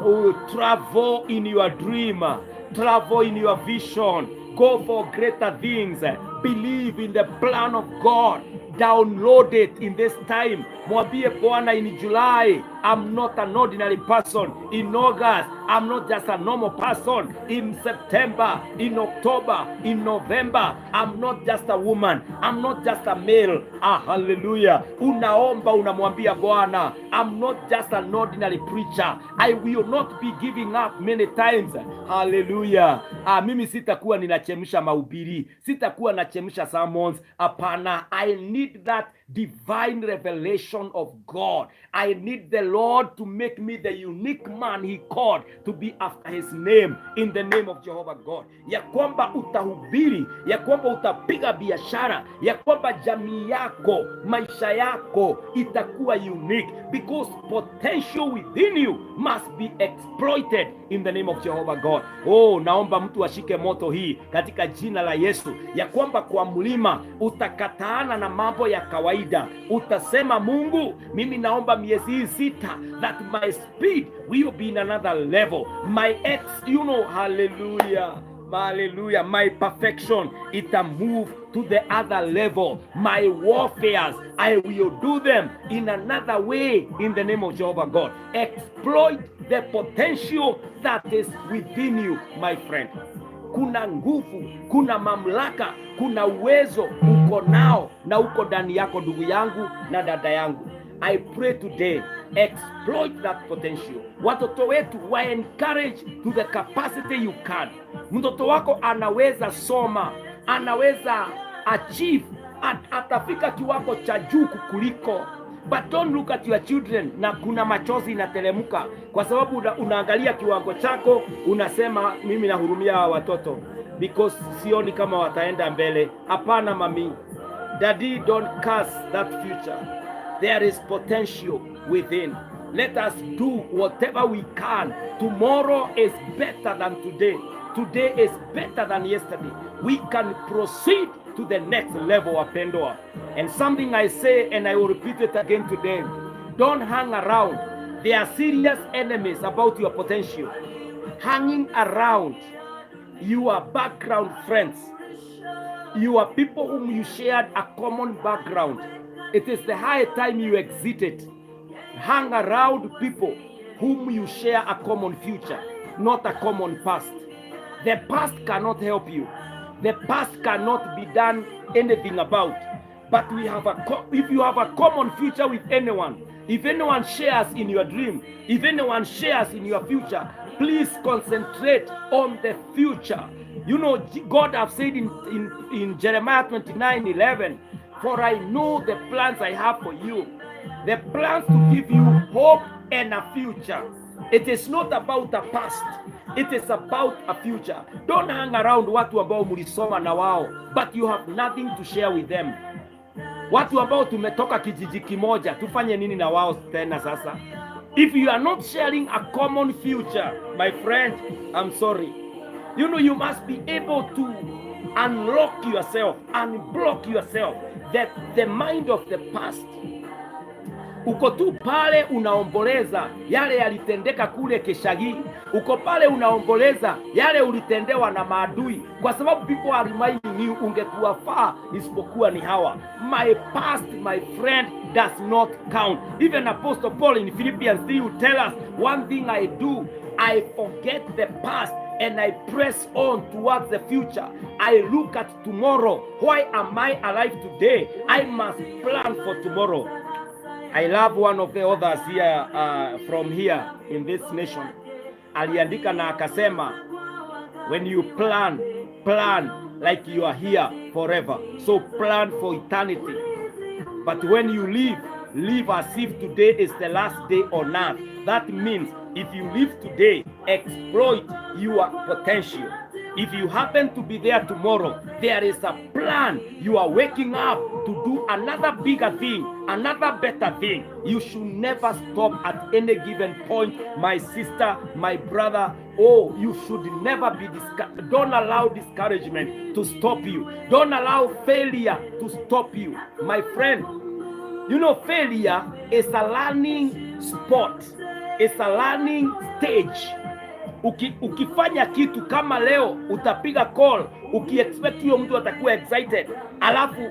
Oh, travel in your dream. Travel in your vision. Go for greater things. Believe in the plan of God. Download it in this time. Mwambie Bwana, in July, I'm not an ordinary person. In August, I'm not just a normal person. In September, in October, in November, I'm not just a woman. I'm not just a male. Ah, hallelujah. Unaomba, unamwambia Bwana, I'm not just an ordinary preacher. I will not be giving up many times. Hallelujah. Ah, mimi sitakuwa ninachemsha mahubiri, sitakuwa nachemsha sermons. Hapana, I need that divine revelation of God. I need the Lord to make me the unique man he called to be after his name, in the name of Jehovah God. Ya kwamba utahubiri, ya kwamba utapiga biashara, ya kwamba jamii yako, maisha yako itakuwa unique because potential within you must be exploited in the name of Jehovah God. Oh, naomba mtu ashike moto hii katika jina la Yesu, ya kwamba kwa mlima utakataana na mambo ya kawaida, utasema Mungu, mimi naomba miezi hii 6 that my speed will be in another level, my ex, hallelujah. Hallelujah. My perfection, it move to the other level. My warfares, I will do them in another way in the name of Jehovah God. Exploit the potential that is within you, my friend. Kuna nguvu, kuna mamlaka, kuna uwezo uko nao na uko ndani yako, ndugu yangu na dada yangu. I pray today, exploit that potential. Watoto wetu wa encourage to the capacity you can. Mtoto wako anaweza soma, anaweza achieve, atafika kiwango cha juu kukuliko. But don't look at your children na kuna machozi inateremka kwa sababu unaangalia kiwango chako, unasema, "Mimi nahurumia hawa watoto because sioni kama wataenda mbele." Hapana, mami, daddy, don't curse that future. There is potential within. Let us do whatever we can. Tomorrow is better than today. Today is better than yesterday. We can proceed to the next level, wapendwa. And something I say, and I will repeat it again today: don't hang around. There are serious enemies about your potential. Hanging around your background friends, your people whom you shared a common background, it is the high time you exited. Hang around people whom you share a common future, not a common past. The past cannot help you. The past cannot be done anything about. But we have a if you have a common future with anyone, if anyone shares in your dream, if anyone shares in your future, please concentrate on the future. God have said in Jeremiah 29:11, "For I know the plans I have for you, the plans to give you hope and a future." It is not about a past. It is about a future. Don't hang around watu ambao mlisoma na wao, but you have nothing to share with them. Watu ambao tumetoka kijiji kimoja, tufanye nini na wao tena sasa? If you are not sharing a common future, my friend, I'm sorry. You must be able to unlock yourself, unblock yourself, that the mind of the past, uko tu pale unaomboleza yale yalitendeka kule Keshagi, uko pale unaomboleza yale ulitendewa na maadui, kwa sababu people are reminding you, ungekuwa faa isipokuwa ni hawa. My past, my friend, does not count. Even Apostle Paul in Philippians 3 will tell us, "One thing I do, I forget the past And I press on towards the future. I look at tomorrow. Why am I alive today? I must plan for tomorrow. I love one of the others here, from here in this nation. Aliandika na akasema, "When you plan, plan like you are here forever." So plan for eternity. But when you live, live as if today is the last day on earth. That means if you live today, exploit your potential. If you happen to be there tomorrow, there is a plan. You are waking up to do another bigger thing, another better thing. You should never stop at any given point, my sister, my brother. Oh, you should never be discouraged. Don't allow discouragement to stop you. Don't allow failure to stop you, my friend. Failure is a learning spot. It's a learning stage. Ukifanya kitu kama leo utapiga call ukiexpect hiyo mtu atakuwa excited, alafu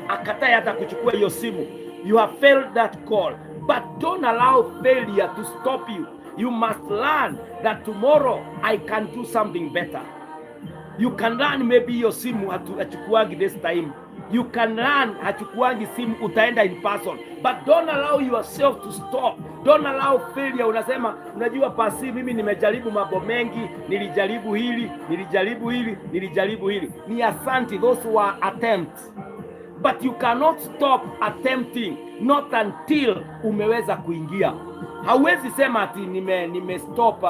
akatae hata kuchukua hiyo simu, you have failed that call. But don't allow failure to stop you. You must learn that tomorrow I can do something better. You can learn maybe hiyo simu hachukuangi this time. You can learn hachukuangi simu, utaenda in person. But don't allow yourself to stop. Don't allow failure. Unasema, "Unajua pasi, mimi nimejaribu mambo mengi, nilijaribu hili, nilijaribu hili, nilijaribu hili." Ni asanti, those were attempts. But you cannot stop attempting, not until umeweza kuingia. Hauwezi sema ati nime stop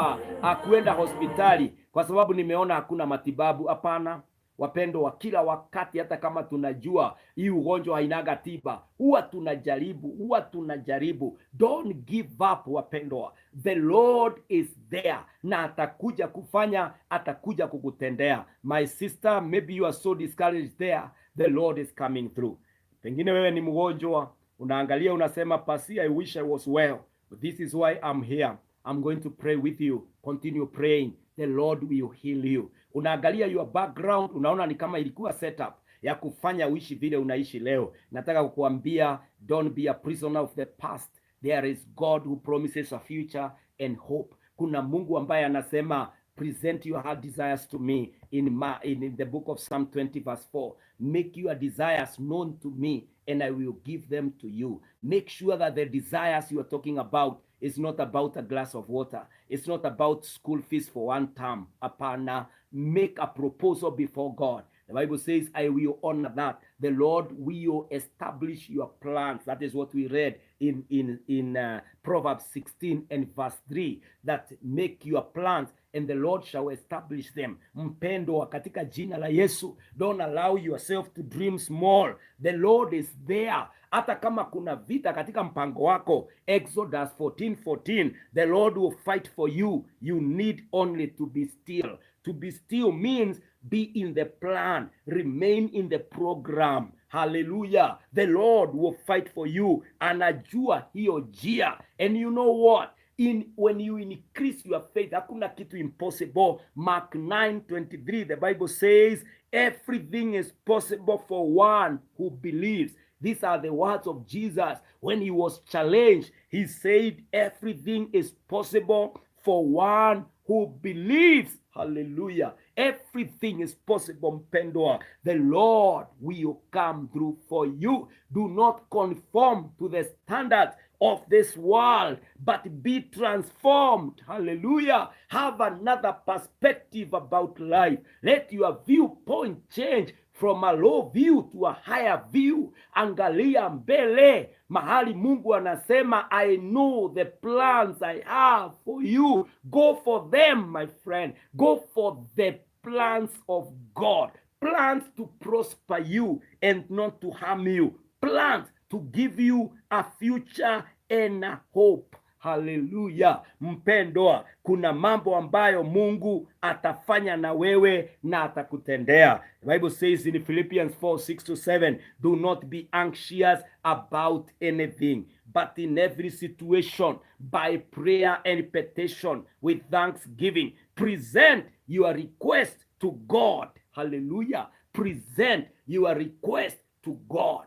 kuenda hospitali kwa sababu nimeona hakuna matibabu. Hapana, wapendwa, wa kila wakati, hata kama tunajua hii ugonjwa hainaga tiba, huwa tunajaribu, huwa tunajaribu. Don't give up, wapendwa. The Lord is there na atakuja kufanya, atakuja kukutendea. My sister, maybe you are so discouraged there, the Lord is coming through. Pengine wewe ni mgonjwa, unaangalia unasema, "Pasi, I wish I was well." But this is why I'm here. I'm going to pray with you. Continue praying. The Lord will heal you. Unaangalia your background, unaona ni kama ilikuwa setup ya kufanya uishi vile unaishi leo. Nataka kukuambia, don't be a prisoner of the past. There is God who promises a future and hope. Kuna Mungu ambaye anasema, "Present your heart desires to me," in the book of Psalm 20 verse 4. "Make your desires known to me and I will give them to you." Make sure that the desires you are talking about is not about a glass of water. It's not about school fees for one term. Hapana. Make a proposal before God. The Bible says, "I will honor that." The Lord will establish your plans. That is what we read in Proverbs 16 and verse 3. That make your plans and the Lord shall establish them. Mpendwa, katika jina la Yesu, don't allow yourself to dream small. The Lord is there. Hata kama kuna vita katika mpango wako, Exodus 14:14, the Lord will fight for you. You need only to be still. To be still means be in the plan, remain in the program. Hallelujah. The Lord will fight for you. Anajua hiyo njia. And you know what? In when you increase your faith, hakuna kitu impossible. Mark 9:23, the Bible says, "Everything is possible for one who believes." These are the words of Jesus when he was challenged. He said, "Everything is possible for one who believes." Hallelujah. Everything is possible, mpendwa. The Lord will come through for you. Do not conform to the standards of this world, but be transformed. Hallelujah. Have another perspective about life. Let your viewpoint change from a low view to a higher view. Angalia mbele mahali Mungu anasema, "I know the plans I have for you." Go for them, my friend. Go for the plans of God. Plans to prosper you and not to harm you. Plans to give you a future and a hope. Haleluya, mpendwa, kuna mambo ambayo Mungu atafanya na wewe na atakutendea. The Bible says in Philippians 4:6 to 7, "Do not be anxious about anything, but in every situation, by prayer and petition, with thanksgiving, present your request to God." Hallelujah. Present your request to God.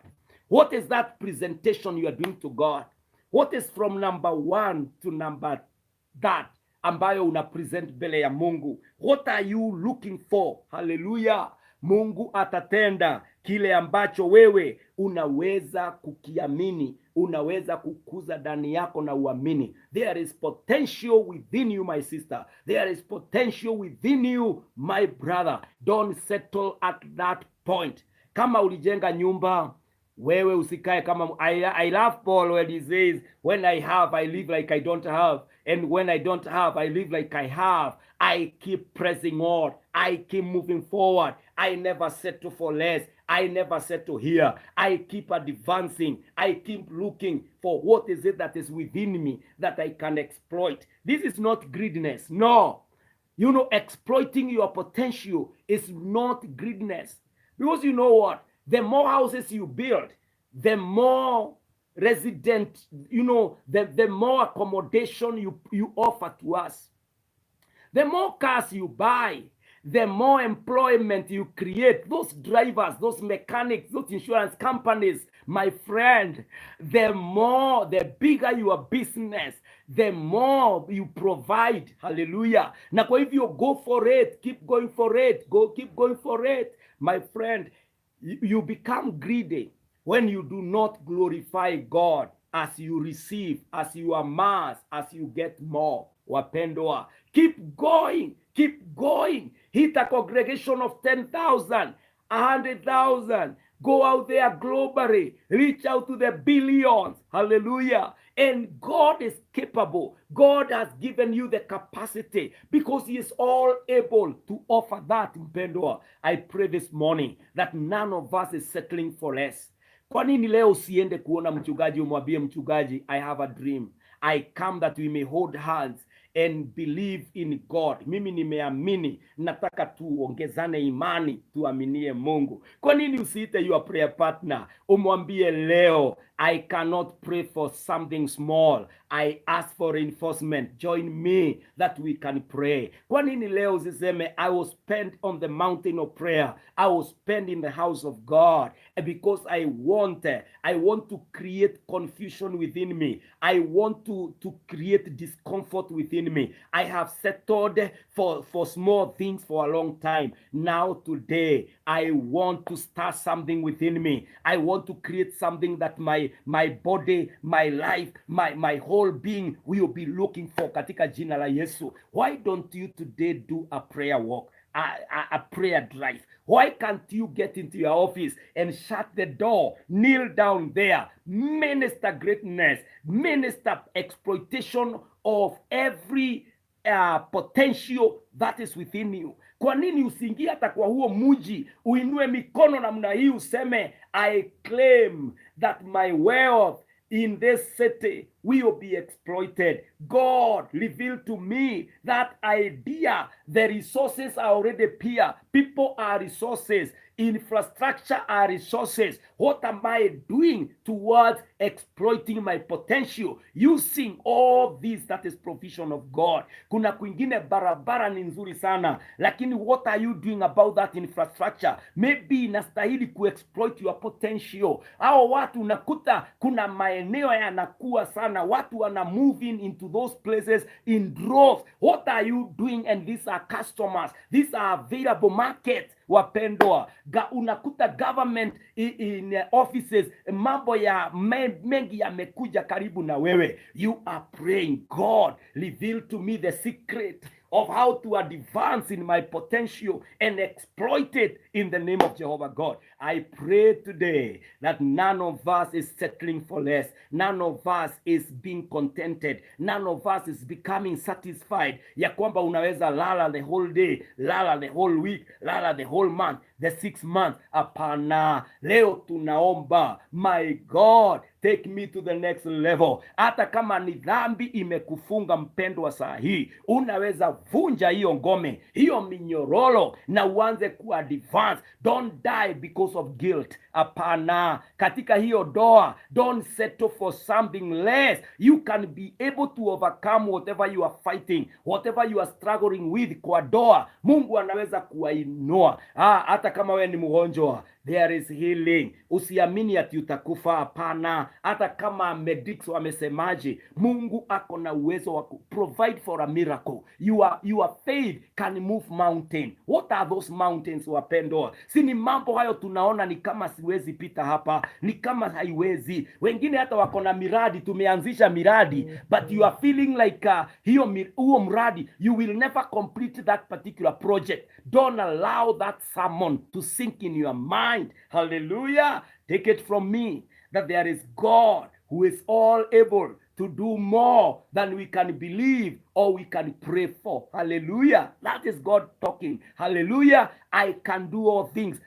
What is that presentation you are doing to God? What is from number one to number that ambayo una present mbele ya Mungu? What are you looking for? Haleluya! Mungu atatenda kile ambacho wewe unaweza kukiamini, unaweza kukuza ndani yako na uamini. There is potential within you, my sister. There is potential within you, my brother. Don't settle at that point. Kama ulijenga nyumba, wewe usikae kama. I love Paul when he says, "When I have, I live like I don't have, and when I don't have, I live like I have. I keep pressing on. I keep moving forward. I never settle for less. I never settle here. I keep advancing. I keep looking for what is it that is within me that I can exploit." This is not greediness. No. Exploiting your potential is not greediness. Because you know what? The more houses you build, the more resident, the more accommodation you offer to us. The more cars you buy, the more employment you create. Those drivers, those mechanics, those insurance companies, my friend, the more, the bigger your business, the more you provide. Hallelujah. Na kwa hivyo, go for it, keep going for it, go keep going for it. My friend, you become greedy when you do not glorify God as you receive, as you amass, as you get more. Wapendwa, keep going, keep going. Hit a congregation of 10,000, 100,000. Go out there globally, reach out to the billions. Hallelujah. And God is capable. God has given you the capacity because He is all able to offer that. Mpendwa, I pray this morning that none of us is settling for less. Kwa nini leo usiende kuona mchungaji umwambie, "Mchungaji, I have a dream. I come that we may hold hands and believe in God. Mimi nimeamini, nataka tuongezane imani, tuaminie Mungu." Kwa nini usiite your prayer partner umwambie, "Leo I cannot pray for something small. I ask for reinforcement. Join me that we can pray"? Kwa nini leo usiseme, "I will spend on the mountain of prayer. I will spend in the house of God because I want to create confusion within me. I want to create discomfort within me. I have settled for small things for a long time. Now today, I want to start something within me. I want to create something that my body, my life, my whole being will be looking for katika jina la Yesu." Why don't you today do a prayer walk, a prayer drive? Why can't you get into your office and shut the door, kneel down there, minister greatness, minister exploitation of every potential that is within you? Kwa nini usiingie hata kwa huo muji, uinue mikono namna hii, useme, "I claim that my wealth in this city will be exploited. God revealed to me that idea. The resources are already here. People are resources. Infrastructure are resources. What am I doing towards exploiting my potential using all this that is provision of God?" Kuna kwingine barabara ni nzuri sana, lakini what are you doing about that infrastructure? Maybe inastahili kuexploit your potential. Hao watu unakuta kuna maeneo yanakuwa sana, watu wana moving into those places in droves. What are you doing? And these are customers, these are available markets. Wapendwa, unakuta government in offices, mambo ya mengi yamekuja karibu na wewe. You are praying, "God, reveal to me the secret of how to advance in my potential and exploit it in the name of Jehovah God." I pray today that none of us is settling for less. None of us is being contented. None of us is becoming satisfied. Ya kwamba unaweza lala the whole day, lala the whole week, lala the whole month, the 6 months. Hapana. Leo tunaomba, "My God, take me to the next level." Hata kama ni dhambi imekufunga, mpendwa, saa hii unaweza vunja hiyo ngome, hiyo minyororo na uanze ku advance. Don't die because of guilt. Hapana. Katika hiyo doa, don't settle for something less. You can be able to overcome whatever you are fighting, whatever you are struggling with kwa doa. Mungu anaweza kuwainua. Ah, hata kama wewe ni mgonjwa, there is healing. Usiamini ati utakufa. Hapana. Hata kama medics wamesemaje, Mungu ako na uwezo wa provide for a miracle. Your faith can move mountain. What are those mountains, wapendwa? Si ni mambo hayo tunaona ni kama siwezi pita hapa, ni kama haiwezi. Wengine hata wako na miradi, tumeanzisha miradi, but you are feeling like hiyo huo mradi, you will never complete that particular project. Don't allow that sermon to sink in your mind. Hallelujah. Take it from me that there is God who is all able to do more than we can believe or we can pray for. Hallelujah. That is God talking. Hallelujah. I can do all things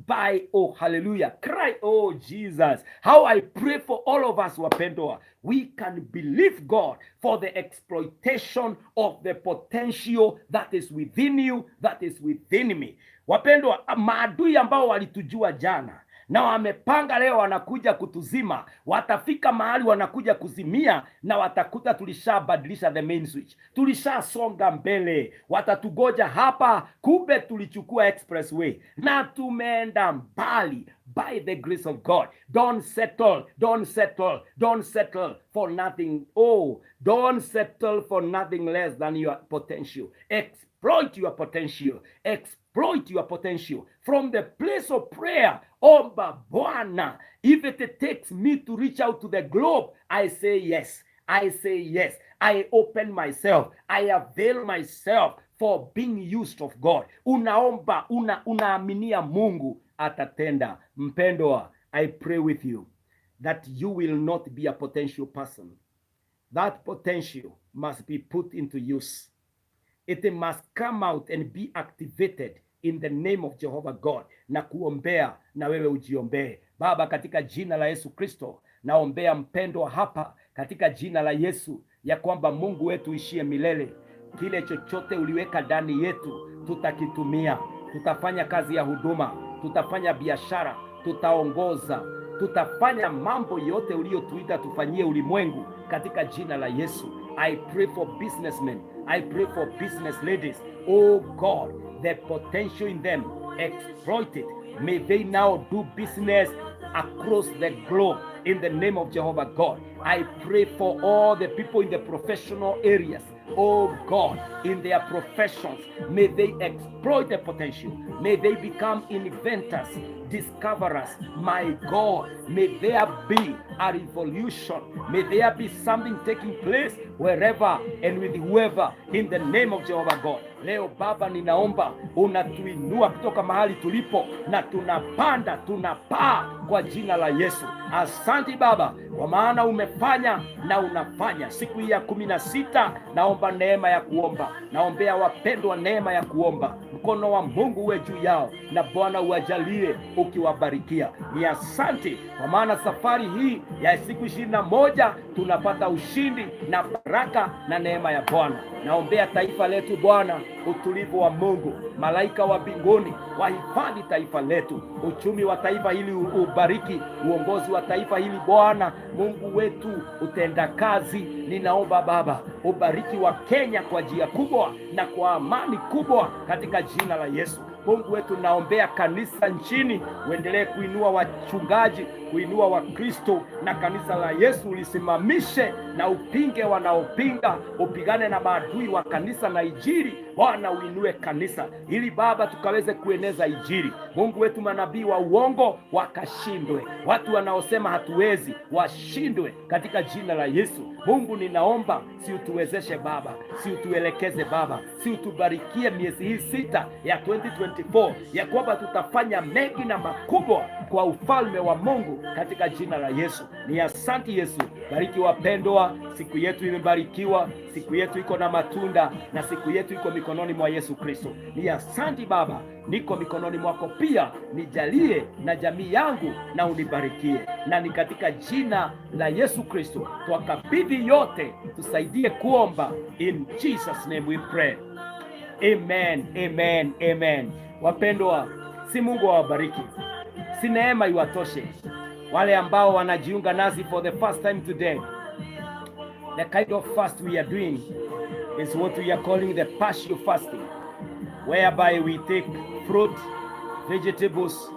by, oh, hallelujah, cry, oh Jesus. How I pray for all of us, wapendwa, we can believe God for the exploitation of the potential that is within you, that is within me. Wapendwa, maadui ambao walitujua jana na wamepanga leo wanakuja kutuzima, watafika mahali wanakuja kuzimia na watakuta tulishabadilisha the main switch, tulishasonga mbele. Watatugoja hapa, kumbe tulichukua expressway na tumeenda mbali by the grace of God. Don't settle, don't settle, don't settle for nothing. Oh, don't settle for nothing less than your potential. Exploit your potential. Exploit your potential from the place of prayer. Omba Bwana, if it takes me to reach out to the globe, I say yes. I say yes. I open myself. I avail myself for being used of God. Unaomba, unaaminia Mungu atatenda. Mpendwa, I pray with you that you will not be a potential person. That potential must be put into use. It must come out and be activated in the name of Jehovah God. Na kuombea na wewe ujiombee. Baba, katika jina la Yesu Kristo, naombea mpendwa hapa katika jina la Yesu, ya kwamba Mungu wetu uishie milele, kile chochote uliweka ndani yetu tutakitumia, tutafanya kazi ya huduma, tutafanya biashara, tutaongoza, tutafanya mambo yote uliyotuita tufanyie ulimwengu katika jina la Yesu. I pray for businessmen, I pray for business ladies. Oh God, the potential in them, exploit it. May they now do business across the globe in the name of Jehovah God. I pray for all the people in the professional areas. Oh God, in their professions, may they exploit the potential. May they become inventors, discoverers. My God, may there be a revolution. May there be something taking place wherever and with whoever in the name of Jehovah God. Leo Baba, ninaomba unatuinua kutoka mahali tulipo na tunapanda, tunapaa kwa jina la Yesu. Asante Baba, kwa maana umefanya na unafanya. Siku hii ya 16 naomba neema ya kuomba, naombea wapendwa neema ya kuomba. Mkono wa Mungu uwe juu yao na Bwana uwajalie ukiwabarikia. Ni asante kwa maana safari hii ya siku 21 tunapata ushindi na baraka na neema ya Bwana. Naombea taifa letu Bwana, utulivu wa Mungu, malaika wa mbinguni wahifadhi taifa letu, uchumi wa taifa hili ubariki, uongozi wa taifa hili Bwana Mungu wetu utenda kazi. Ninaomba Baba ubariki Wakenya kwa njia kubwa na kwa amani kubwa katika jina la Yesu. Mungu wetu, naombea kanisa nchini, uendelee kuinua wachungaji, kuinua Wakristo na kanisa la Yesu ulisimamishe na upinge wanaopinga, upigane na maadui wa kanisa na Injili. Bwana, uinue kanisa ili Baba tukaweze kueneza Injili. Mungu wetu, manabii wa uongo wakashindwe, watu wanaosema hatuwezi washindwe katika jina la Yesu. Mungu, ninaomba si utuwezeshe Baba, si utuelekeze Baba, si utubarikie miezi hii 6 ya 2024 ya kwamba tutafanya mengi na makubwa kwa ufalme wa Mungu katika jina la Yesu. Ni asante Yesu, bariki wapendwa, siku yetu imebarikiwa, siku yetu iko na matunda na siku yetu iko mikononi mwa Yesu Kristo. Ni asante Baba, niko mikononi mwako pia, nijalie na jamii yangu na unibarikie, na ni katika jina la Yesu Kristo twakabidhi yote, tusaidie kuomba. In Jesus name we pray. Amen, amen, amen. Wapendwa, si Mungu awabariki, si neema iwatoshe. Wale ambao wanajiunga nasi for the first time today, the kind of fast we are doing is what we are calling the partial fasting, whereby we take fruit, vegetables,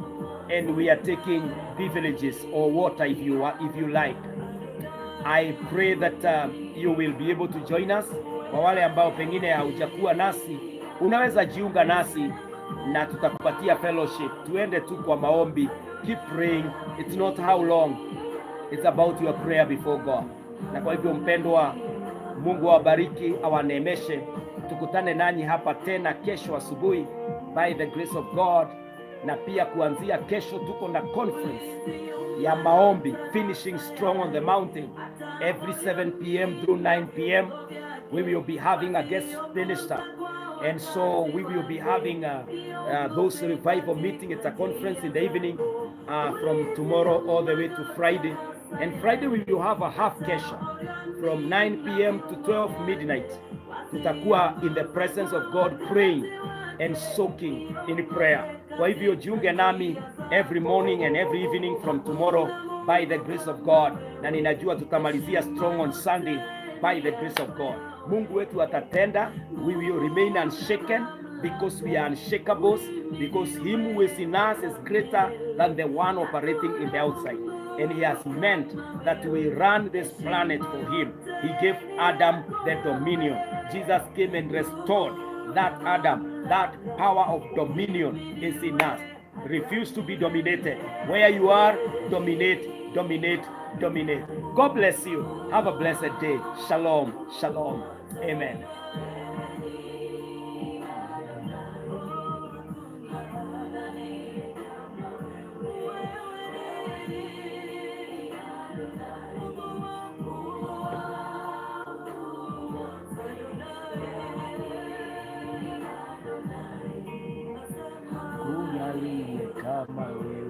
and we are taking beverages or water if you like. I pray that you will be able to join us. Kwa wale ambao pengine haujakuwa nasi, unaweza jiunga nasi na tutakupatia fellowship. Tuende tu kwa maombi. Keep praying. It's not how long. It's about your prayer before God. Na kwa hivyo mpendwa, Mungu awabariki, awaneemeshe. Tukutane nanyi hapa tena kesho asubuhi by the grace of God, na pia kuanzia kesho tuko na conference ya maombi, Finishing Strong on the Mountain, every 7 p.m. through 9 p.m. We will be having a guest minister, and so we will be having those revival meeting. It's a conference in the evening from tomorrow all the way to Friday, and Friday we will have a half kesha from 9 p.m. to 12 midnight. Tutakuwa in the presence of God, praying and soaking in prayer. Kwa hivyo jiunge nami every morning and every evening from tomorrow by the grace of God, na ninajua tutamalizia strong on Sunday by the grace of God. Mungu wetu atatenda. We will remain unshaken because we are unshakables, because him who is in us is greater than the one operating in the outside. And he has meant that we run this planet for him. He gave Adam the dominion. Jesus came and restored that Adam, that power of dominion is in us. Refuse to be dominated. Where you are, dominate, dominate, dominate. God bless you. Have a blessed day. Shalom, shalom. Amen. Kuna aliye kama wewe.